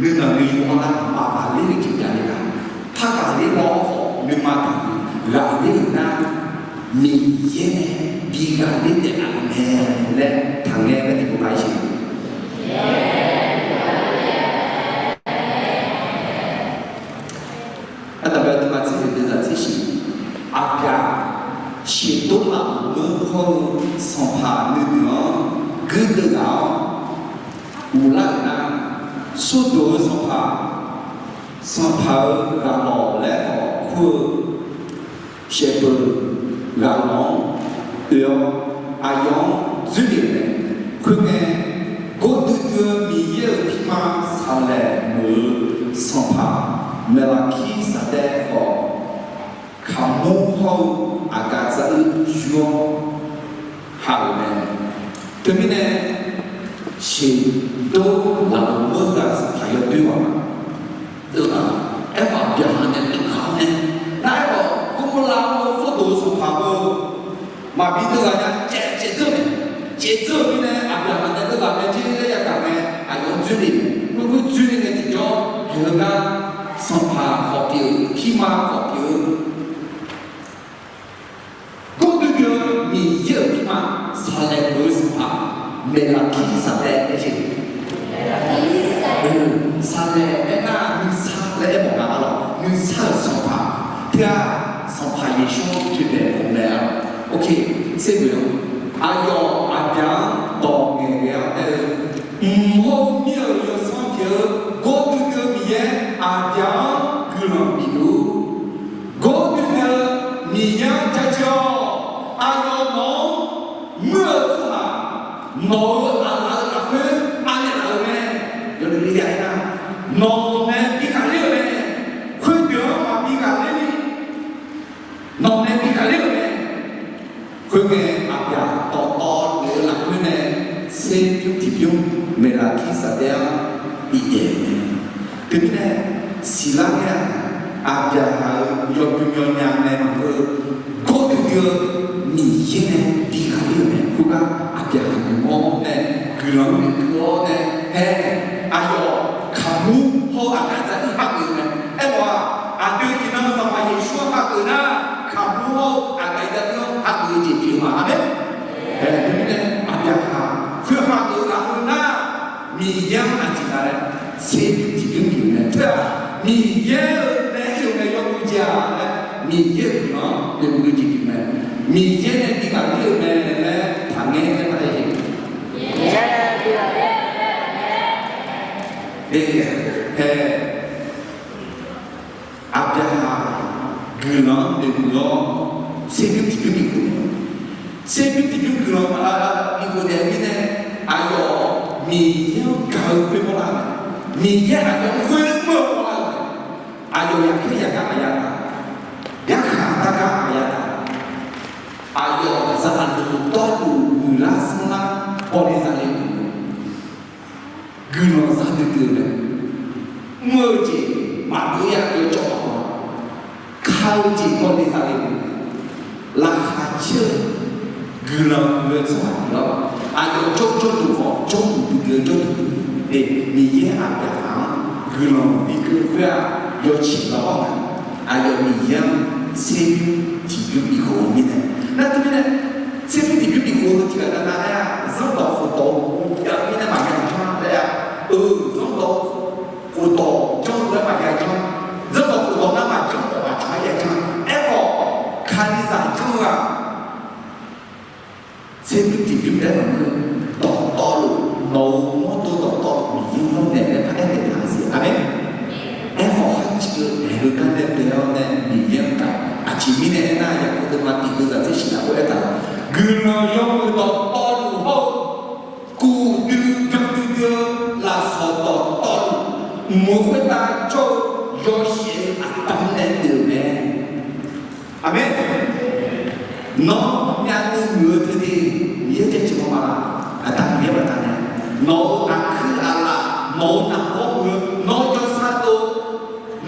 Nuinanq nuiyu anr nar maqghaq ler-eu jeq javle nar, par ghaqler mawr-awr khawf nuima taqhuiq ghaqler-euq nar, Miqyaer nae bi ghaqler naeqlaf-eu mae laer taqngae-aer tiqpov paq-aer siq. Ardanqbae nuima tser deuq deuq zaq tser shiq. Aqbyaq sheuqdov laf-euq meuq hawr-eu sanqpaq nuideuq-anr guirdeuv ghaq-awr uqlar-euq nar, smrdoq-eu sanqpaq, sanqpaq-euq ghaqlawq laer khawf kur-eu shaevdeuq ghaqlawq-anr oe-awr, aqyawf-anr dzoerlef-euq mae. Khoerngae, gordui dui-eu Miqyaer-euq pirma saqlaeq meuq-eu sanqpaq Maeqlaqkirsaqdaev khawf, kaqmur hawr-eu aqgaf dzar-eu yur-awr haq-euq mae. Teumirnae, sheuqdov laf-euq meuq ghaq sanqpaq yawdoer ghaq ma. Deuv-aq, aerkhawf Aqbyaqhaq nae deuv ghaq-awr nae, nar aerkhawf Gurmurlav-anr-eu Sawrdoq-eu sanqpaq-eu maqbi deuv ghaq nya, caev caev dzeur-eu mae. Caev dzeur-eu mirnae Aqbyaqhaq nae deuv ghaq mae jir laer yagaq mae. Aqyawf-anr dzoerlef, khoerkhoer dzoerlef nae tiqjawr haeq-eu gar, sanqpaq khawf pyeuf-eu, pirma khawf pyeuf-eu, gordui dui-eu Miqyaer-euq pirma saqlaeq meuq-eu sanqpaq Maeqlaqkirsaqdaev laer jeq. Saqlaeq aernar nuisar laer aermawf nga arlawq. Nuisar-euq sanqpaq teu-aq, Sanqpaq Yeqsur-anr toeqdaeq mawf-eu mae arlawq. Ok, tser ghoe-awr, aqyawf Aqbyaq-anr dawq ngaeqghae-awr aer-eu, mq hawr-eu mir-euq yawsanr pyeuf-eu gordui dui-eu Miqyaer Aqbyaq-anr guiqlanq bif luf-ur. Gordui dui-eu Miqyaer-anr jaceuq-awq. Aqyawf nawq-anr muir-eu tsawrhaq, nawq-euq aqlaf-eu lafkhoer anaeq laf-euq mae. Yawleq le ya aernar, nawq nae bi ghaqler-euq mae. Khoerdeuq-anr maqbi ghaqler ni, nawq nae bi ghaqler-euq mae. Khoerngae, Aqbyaq dawqtawvluf-eu lafkhoer nae tser bymr tiqbymr Maeqlaqkirsaqdaev-anr bif daef-eu mae. Teumirnae, siqlar ngae-aq, Aqbyaqhaq-euq yawbymr yawnya nae maqngeur-eu, gordui dui-eu Miqyaer nae bi ghaqler-euq mae. Khoergar Aqbyaqhaq noeqmawr-awr nae, guiqlanq-anr noeqkeuv-awr nae, aer, aqyawf kaqmur hawr-eu aqgaf dzar-eu har geuf-eu mae. Aerkhawf-aq, aqdui iqnan nar, kaqbur hawr-eu aqgaf iqda-anr hageuf-eu jeq pyeuf ma. Aqmeq. Teumirnae Aqbyaqhaq khoerhaq geuf ghaq-eu nar, Miqyaer-anr aqjeq nga laer, tserbymr tiqbymr pyeuf mae. Teu-aq, Miqyaer-euq nae ir-euq mae yawmuiq jeq-aq laer, Miqyaer-euq guiqlanq-anr noeqmuiq-eu jeq pyeuf mae. Miqyaer nae bi ghaq ler-euq mae laer taqngaer nae paq-aer jeq. Aqbyaqhaq guiqlanq-anr noeqmuiq-awr, tserbymr tiqbymr bikhof naeq, tserbymr tiqbymr guiqlanq bikhof naeq-eu mirnae, aqyawf Miqyaer-anr gaq-eu khoermawr lar mae. Miqyaer aqyawf-anr ghoer mr-eu mawrlar-eu mae. Aqyawf yaqkhaer yaqgar maqya taq, yarkhaq dargar maqya taq, aqyawf zaqluf dawrluf muiqlar sanrlar bawle zale-eu guiqlanq za duidui-eu mae. Mr-eu jeq maqbeuv-a, yawcawv maqbeuv-a, ka-eu jeq bawle zale-eu, laqkhaq caer-eu guiqlanq muiq-eu tsawrhaq pyeuf-awr, aqyawf jawrjawr duq khawf jawrduq duidui-eu jawrduq duidui-eu, Miqyaer Aqbyaqhaq-anr guiqlanq bikeuv khoer-aq, yawtsaq lawr-awr nga. Aqyawf Miqyaer-anr tserbymr tiqbymr bikhof-eu mirnae, nar teumirnae tserbymr tiqbymr bikhof-eu tiqghaq navnav aer-aq, zanrdawq khofdawq-eu jav-eu mirnae maqya janr laer-a. Eu, zanrdawq khofdawq janr-eu laer maqya janr. Zanrdawq khofdawq nar maqjanr khawf maqcawq-aer ya janr. Aerkhawf, Kalizaq janr-eu-aq, tserbymr tiqbymr taef maqngeur. Dawqtawvluf, nawq-euq mawrdo dawqtawvluf Miqyaer-anr naeq laer paq-aer naeq taq siq. Aqmeq. Aerkhawf, kharciv-eu daeq-eu gar nae bae-awr nae Miqyaer-anr gaq. Aqjeq mirnae aernar, Yaqkov deuvma tiqdeuv zaq tser shif lafkhoer aertaq, guiqlanq yawmuiq dawqtawvluf hawr-eu, kuf dui byan duidui-eu lafsawq dawqtawvluf, mq-euq khoertav jawr-eu yawshaef-eu aqda nae deuq-euq mae. Aqmeq. Nawr myavnuiv muiq-eu teu de, Miqyaer jaceuq-awr ma laf. Aqda Miqyaer baqdanae, nawq-euq aqkuir aqlaf, nawq-euq naqbawr muiq-eu, nawq-eu jawrsar dov,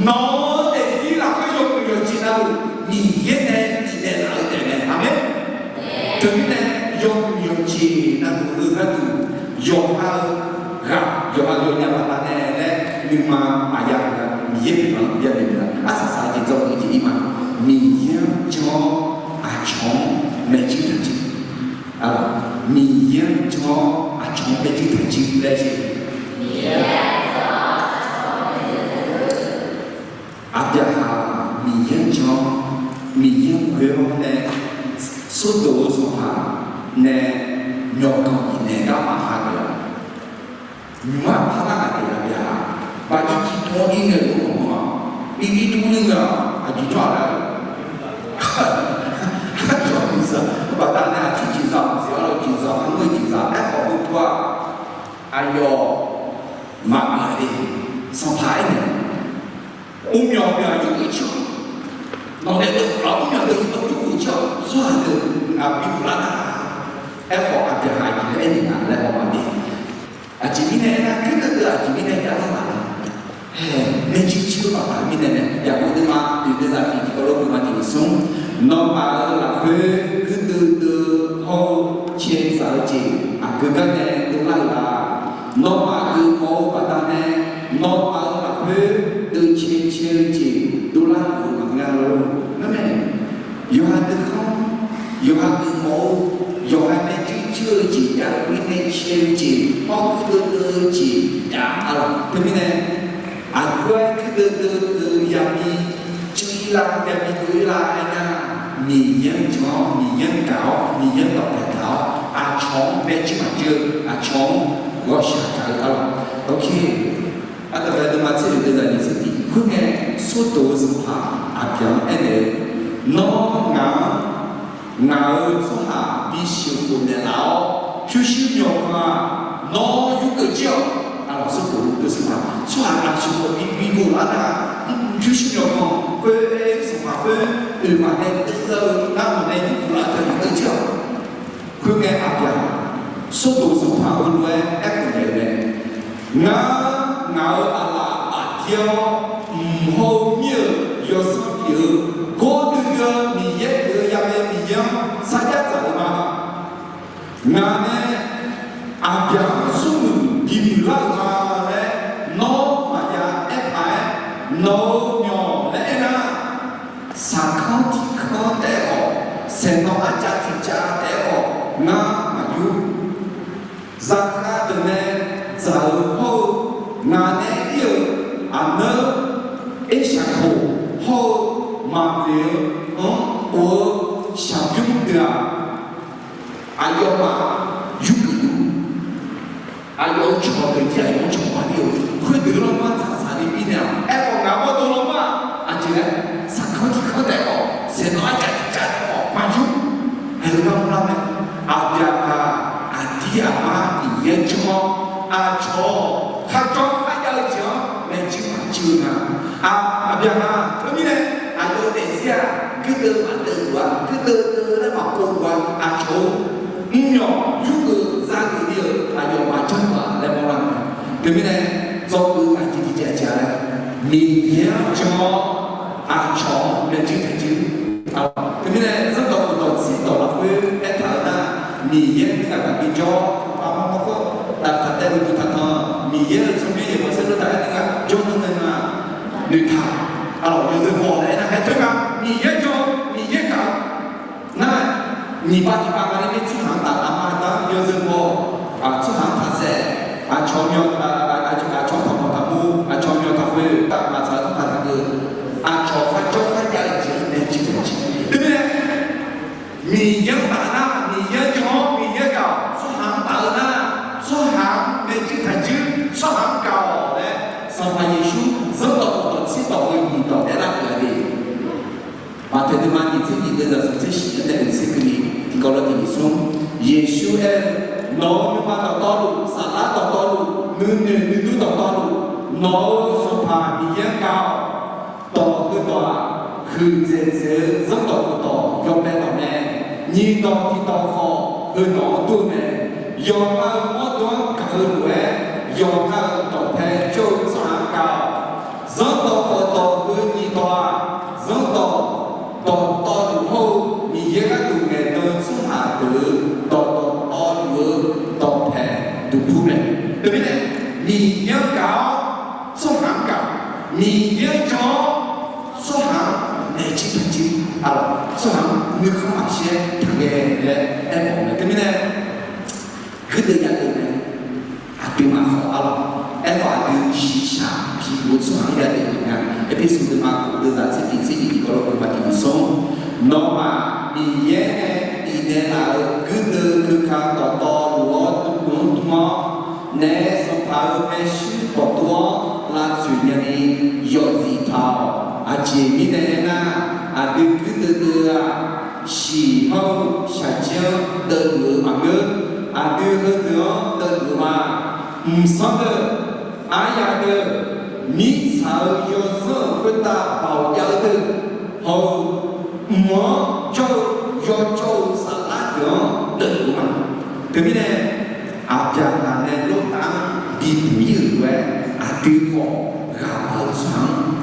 nawq-euq daefzir lafkhoer yawmuiq yawqjeq navluf Miqyaer nae bifnaeq laf-eu taef mae. Aqmeq. Teumirnae yawmuiq yawqjeq navluf-eu gharduq, yawqha-eu ghaq, yawqha yawqnya baqdanae laer nuima maqya-eu gaq, Miqyaer guiqlanq byav naeq-eu gaq, arsaq saq-eu jeq dzawgeuf-eu jeq ir ma. Miqyaer-anr jan-awr aqcawq-anr maeqjir taqjir. Miqyaer-anr jan-awr aqcawq-anr maeqjir taqjir laer jeq. Aqbyaqhaq Miqyaer-anr jan-awr, Miqyaer-anr ghoe-awr nae, Sordoq-eu sanqpaq nae myawqganq bifnaeq gar maqha geuf-a. Nymq-mr aqpar nar aqdui aqbyaqhaq baqir tiqtmr-anr ir ngae lof-aer maqngeur-a. Irdir tmr-anr ir ngae-aq aqjeq jawr-aq laer-eu, aqcawq tiqzaq baqdanae aqcir tiqzaq maqsiq-awr, tiqzaq kharngeur tiqzaq aerkhawf heu pu-aq, aqyawf maqgeuf-a de. Sanqpaq aernaeq, mrmyawq deuq-aq yurgeuf jir-awq. Nawqnae deuq-aq mrmyawq deuq yurdov yurgeuf jir-awq. Tsawrhaq deuq ngaq bighof lar nar, aerkhawf aqbyaqhaq aqjeq laer aernaeq nga laer haw ma de. Aqjeq mirnae aernar, kuir deuv deuv aqjeq mirnae jav lar laf-a. Hae, maeqjir jir-eu baqda mirnae mae. Yaqkov deuvma oeq deuv zaq tiq tiqkawv lof deuq ma tiq smr, nawmaf-euq lafkhoer kuir deuv deuv hawr-eu cae tsaq-eu jeq aqgeu gar nae dovlar-euq la? Nawmaf geufmawf-eu baqdanae, nawmaf-euq lafkhoer deuv cae cae-eu jeq dovlar-euq maqngeur lor. Ngar mae, yawqha deuv khanr, yawqha geufmawf-eu, yawqha naejuir juir-eu jeq jav-eu mirnae cae-eu jeq, hawr kuir deuv deuv-eu jeq jav-a lor. Teumirnae aqgeu-aer kuir deuv deuv deuv yabi juir lar, yabi dov-ir lar aernar, Miqyaer-anr jan-awr, Miqyaer-anr gaq-awr, Miqyaer-anr dawqpaeq taq-awr, aqcawq-anr maeqjir maqjir-eu, aqcawq-anr ghawqshaq gaq-eu arlawq. Ok. Ardanqbae deuvma tser oeq deuv zaq nyiq tser tiq. Khoerngae, Sordoq-eu sanqpaq Aqbyaq-anr aernaeq-eu, Nawr ngaq-anr ngaq-euq tsawrhaq bisheuq khofnaeq laf-awr, pyurshuir myawqganq-aq nawr yurgeuf jir-awq. Arlawq, Sordoq-eu sanqpaq tsawrhaq aqsheuq khawf bi bi ghoflar nar, pyurshuir myawqganq khoer, sanqpaq khoer oeq maqnae deuv-eu ngar nawq nae yurgeuf lar teu yurgeuf jir-awq. Khoerngae Aqbyaq, Sordoq sanqpaq heulof-aer aerkhof naeq-eu mae. Ngar, ngaq-euq aqlaf aqdir-awr, mq hawr-eu mir-euq yawsanr pyeuf-eu gawr duidui-eu Miqyaer pyeuf-eu yaghae Miqyaer-anr sarjax dzaq-eu ma. Ngaq nae Aqbyaq-anr smrmuiq bimuiq lar-euq ma laer nawr maqya aertaq-aer, nawq-euq myawq laer aernar, saqkanr Saeqnawv arcav tiqcav taef-aer khawf ngar maqyur. Zaqkhav deuq nae dzaq-eu hawr-eu ngaq nae ir-euq aqneur Ershaqkoq hawr-eu maqbif-eu-anr of-eu shaqbymr deuq-aq, aqyawfmaf yurgeuf luf aqyawf-euq cawq deuq jir aqyawf-anr cawq baqbir-eu, khoerdeuq lanma tsaqtsaq ni birnaeq-awq. Aerkhawf ngaq-anr gawrdov lanma-aq aqjeq laer, saqkanr tiqkanr taef-aer khawf, saeqnawv arcav tiqcav taef-aer khawf maqyur. Haeq-eu gar mrlar mae. Aqbyaqhaq aqdir aqmar Miqyaer janr-awr, aqcawq-awq kharjawr kharjav-eu jeq-anr maeqjir maqjir-eu nga. Aq, Aqbyaqhaq teumirnae aqyawf-eu daefzir-aq, guirdeuv maqdeuv luf-a, guirdeuv deuv laer maqpov luf-a, aqcawq-eu mrmyawq yurgeuf zageuf ni-euq aqyawfmaf janr-a laer mawrlar-eu. Teumirnae dzawgeuf aqjeq tiqjeq aqjeq-a laer, Miqyaer-anr jan-awr aqcawq-anr maeqjir taeqjir. Teumirnae zanrdawq khofdawq tserdawq lafkhoer aertaq-eu nar, Miqyaer-anr nuigaq gaq bijawr, aqma mawrkawr daqtaq taev-eu duq taqtanq, Miqyaer-euq tsawrmyanr yaeqbawq saerlu taq-aer nuigaq jawr nar ngae nga noeqtaq. Aqlawq yawzeu baw-awq laer aernar haer teu nga, Miqyaer jan-eu, Miqyaer gaq-eu nar, nyiq pav tiq pav nga laer mir tsawrhaq-anr taf aqma da-anr yawzeu baw-awq. Tsawrhaq-anr taq saef, aqcawq myaw, aqcawq-anr taq mawq taq mur, aqcawq myaw taq khoer, maqtsaq-eu tsawrhaq taq keuv, aqcawq kharjawr kharjav-eu jeq-anr maeqjir taeqjir. Teumirnae Miqyaer-anr taf nar, Miqyaer jan-awr Miqyaer gaq-awq. Tsawrhaq-anr taf-eu nar, tsawrhaq-anr maeqjir taqjir, tsawrhaq-anr gaq-awq laer, Sanqpaq Yeqsur zanrdawq khofdawq tserdawq-eu nyiq dawq aerlar-euq-a le. Maqtaeq nuima nyiq tser nyiq deuv zaqsiq tser shif-anr nae oeq tser keuvni tiqkawv lawr tiq nyiq smr, Yeqsur aer-eu, Nawq-euq nuima dawqtawvluf, saflar dawqtawvluf, nuinoeq nuidur dawqtawvluf, nawq-euq Sanqpaq Miqyaer-anr gaq-awq. Dawq heudawq-aq, huiqdzaeq dzaeq-eu zanrdawq khofdawq yawbae dawq mae. Nyiq dawq tiq dawq khawf heudawq-anr dur-eu mae. Yawqha-euq mawrdo-anr gaq-eu lof-aer, yawqha-euq dawqpae jawr-eu tsawrhaq-anr gaq-awq. Zanrdawq khofdawq heu nyiq dawq-aq, zanrdawq dawqtawvluf hawr-eu Miqyaer gharduq ngaeqdan-eu tsawrhaq deuq-euq dawqdawq tawvluf-eu dawqpae duqpur mae. Teumirnae, Miqyaer-anr gaq-awr tsawrhaq-anr gaq, Miqyaer-anr jan-awr tsawrhaq-anr maeqjir taqjir, tsawrhaq-anr nuikhanr maqshir-aer taqghae laer aermawf-eu mae. Teumirnae, guirdeuv yadeuv mae. Aqduimaf khawf arlawq, aerkhawf aqdui shiqshaq bi-eu tsawrhaq-anr yadeuv-euq nga. Erpersu deuvma khof deuvzaq tser tiq tser nyiq tiqkawv lawr deuvma tiq nyiq smr, nawmaf Miqyaer nae bifnaeq laf-euq guirdeuv keuka dawqtawvluf-awr dmq-anr dm-awr, naef sanqpaq-euq maershuir dawqtawv-anr lavtsoeq nyani yawzif taq-awq. Aqjeq mirnae aernar, aqdui guirdeuv deuv-eu-aq, shiq hawr-eu shaqjir-anr deuvluf-eu maqngeur. Aqdui heudeuq-anr deuvluf-eu ma. Mqsanr deuq, aryaq deuq, mirtsaq-euq yawzanr-euq khoertav baoq jav-eu deuq, hawr-eu mq-anr jawr-eu yawjawr-eu saflar deuq-anr deuvluf-eu ma. Teumirnae, Aqbyaqhaq nae Lortav-anr bibuq ir-euq lof-aer, aqdui khawf ghaq baq-eu tsawrhaq-anr,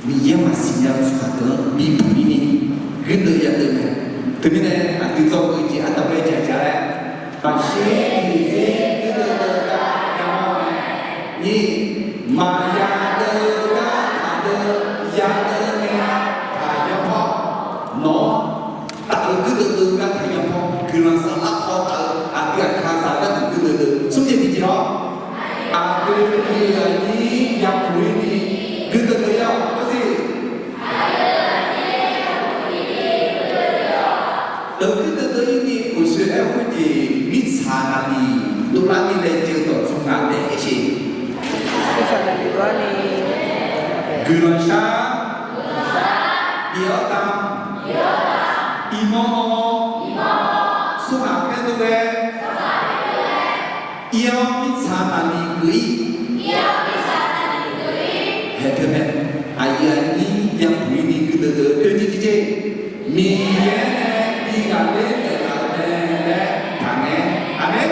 Miqyaer maqsiq nya-eu tsawrhaq deuq-anr bibuq ir ni guirdeuv yadeuv mae. Teumirnae aqdui dzawgeuf jeq ardanq bae jaq jaq-aer, maqshir tiqzir guirdeuv deuv gar yamawr mae. Nyiq, maqya deuv gar taqdeuv, ya deuv nae taqya pawr. Nawq-anr taf-eu guirdeuv deuv gar taqya pawr. Guiqlanq saflar paw taf-eu aqdui aqkaqzaq gharduq guirdeuv deuv. Smr jeq tiqjeq-awr, aqdui aqyuif aqnyir yabuq ir ni guirdeuv deuv yar-awq. Khoersiq deuq guirdeuv deuv ir ni uqshoe aer khoerjeq mirtsaq naqliq dovlar ni laejae-eu dawqtsuif ngaq nae aer sheq. Guiqlanq shar, bif-awr tam, iqmawr mawr, tsawrhaq khaerdov ghae, ir-awr mirtsaq naqliq geuf ir. Haeq teu mae. Aqyuif aqnyir yabuq ir ni guirdeuv deuv-eu oe jeq jeq, Miqyaer nae bi ghaqler naeqlaf-eu mae laer taqngae. Aqmeq.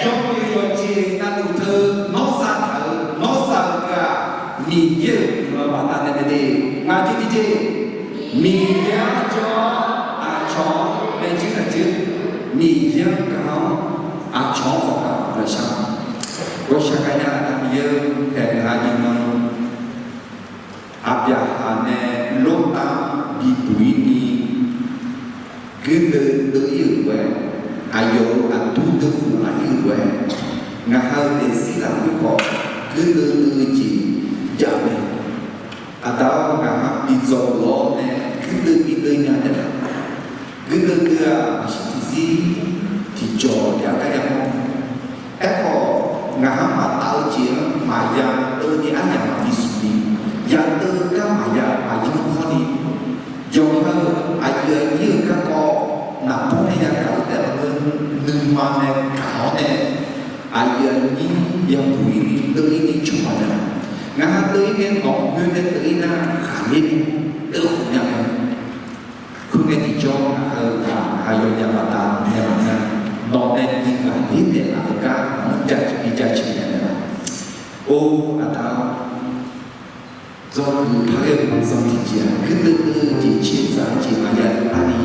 Yawmuiq yawqjeq navluf teu nawr zataq-euq, nawr za-eu teu-aq, Miqyaer-euq guiqlanq baqdanae mae de. Ngaq jeq jeq, Miqyaer-anr jan-awr aqcawq-anr maeqjir taqjir, Miqyaer-anr gaq-awr aqcawq-anr khawf gaq-eu shar. Ghawqshaq gaqnya aqda Miqyaer-eu, aeqnga iqnan Aqbyaqhaq nae Lortav-anr bibuq ir ni, guirdeuv deuv-ir-euq lof-aer, aqyawf-euq aqdur deuvkhof maqir-euq lof-aer, ngaq ha-euq daefzir lafkhoer khawf guirdeuv deuv-eu jeq jav mae. Aqda-awr, ngaq ha bi dzawgeuf-awr nae guirdeuv bi deuv nya taef-a. Guirdeuv deuv-aq, maqshir tiqzir tiqjawq jav gar yamawr. Aerkhawf, ngaq ha maqtaf-eu jeq-anr maqya deuv ni aryamq maqbi smq ni, ya deuv gar maqya maqyur hawr ni, yawqha-euq aqyuif aqnyir-euq garkawv naqbawr nae yagaq-eu taef-aer maqngeur, nuima nae gaq-awr nae, aqyuif aqnyir yabuq-ir ni deuv-ir ni cawba naeqlaf. Ngaq ha deuv-ir ngae, nawq khoer nae deuv-ir nar, ghaqler ni deuv khof nya mae. Khoerngae tiqjawr, ngaq ha-euq ghaq aqyawf ya baqda naeqlaf nar, nawq nae bi ghaqler naeqlaf-eu gar nawq-anr jaceuq bi jaceuq naeqlaf. Or, aqda-awr, dzawgeuf par ghae-eu zanq tiqjeq-aq, guirdeuv deuv-eu jeq caerzaq-eu jeq maqya deuv par ni,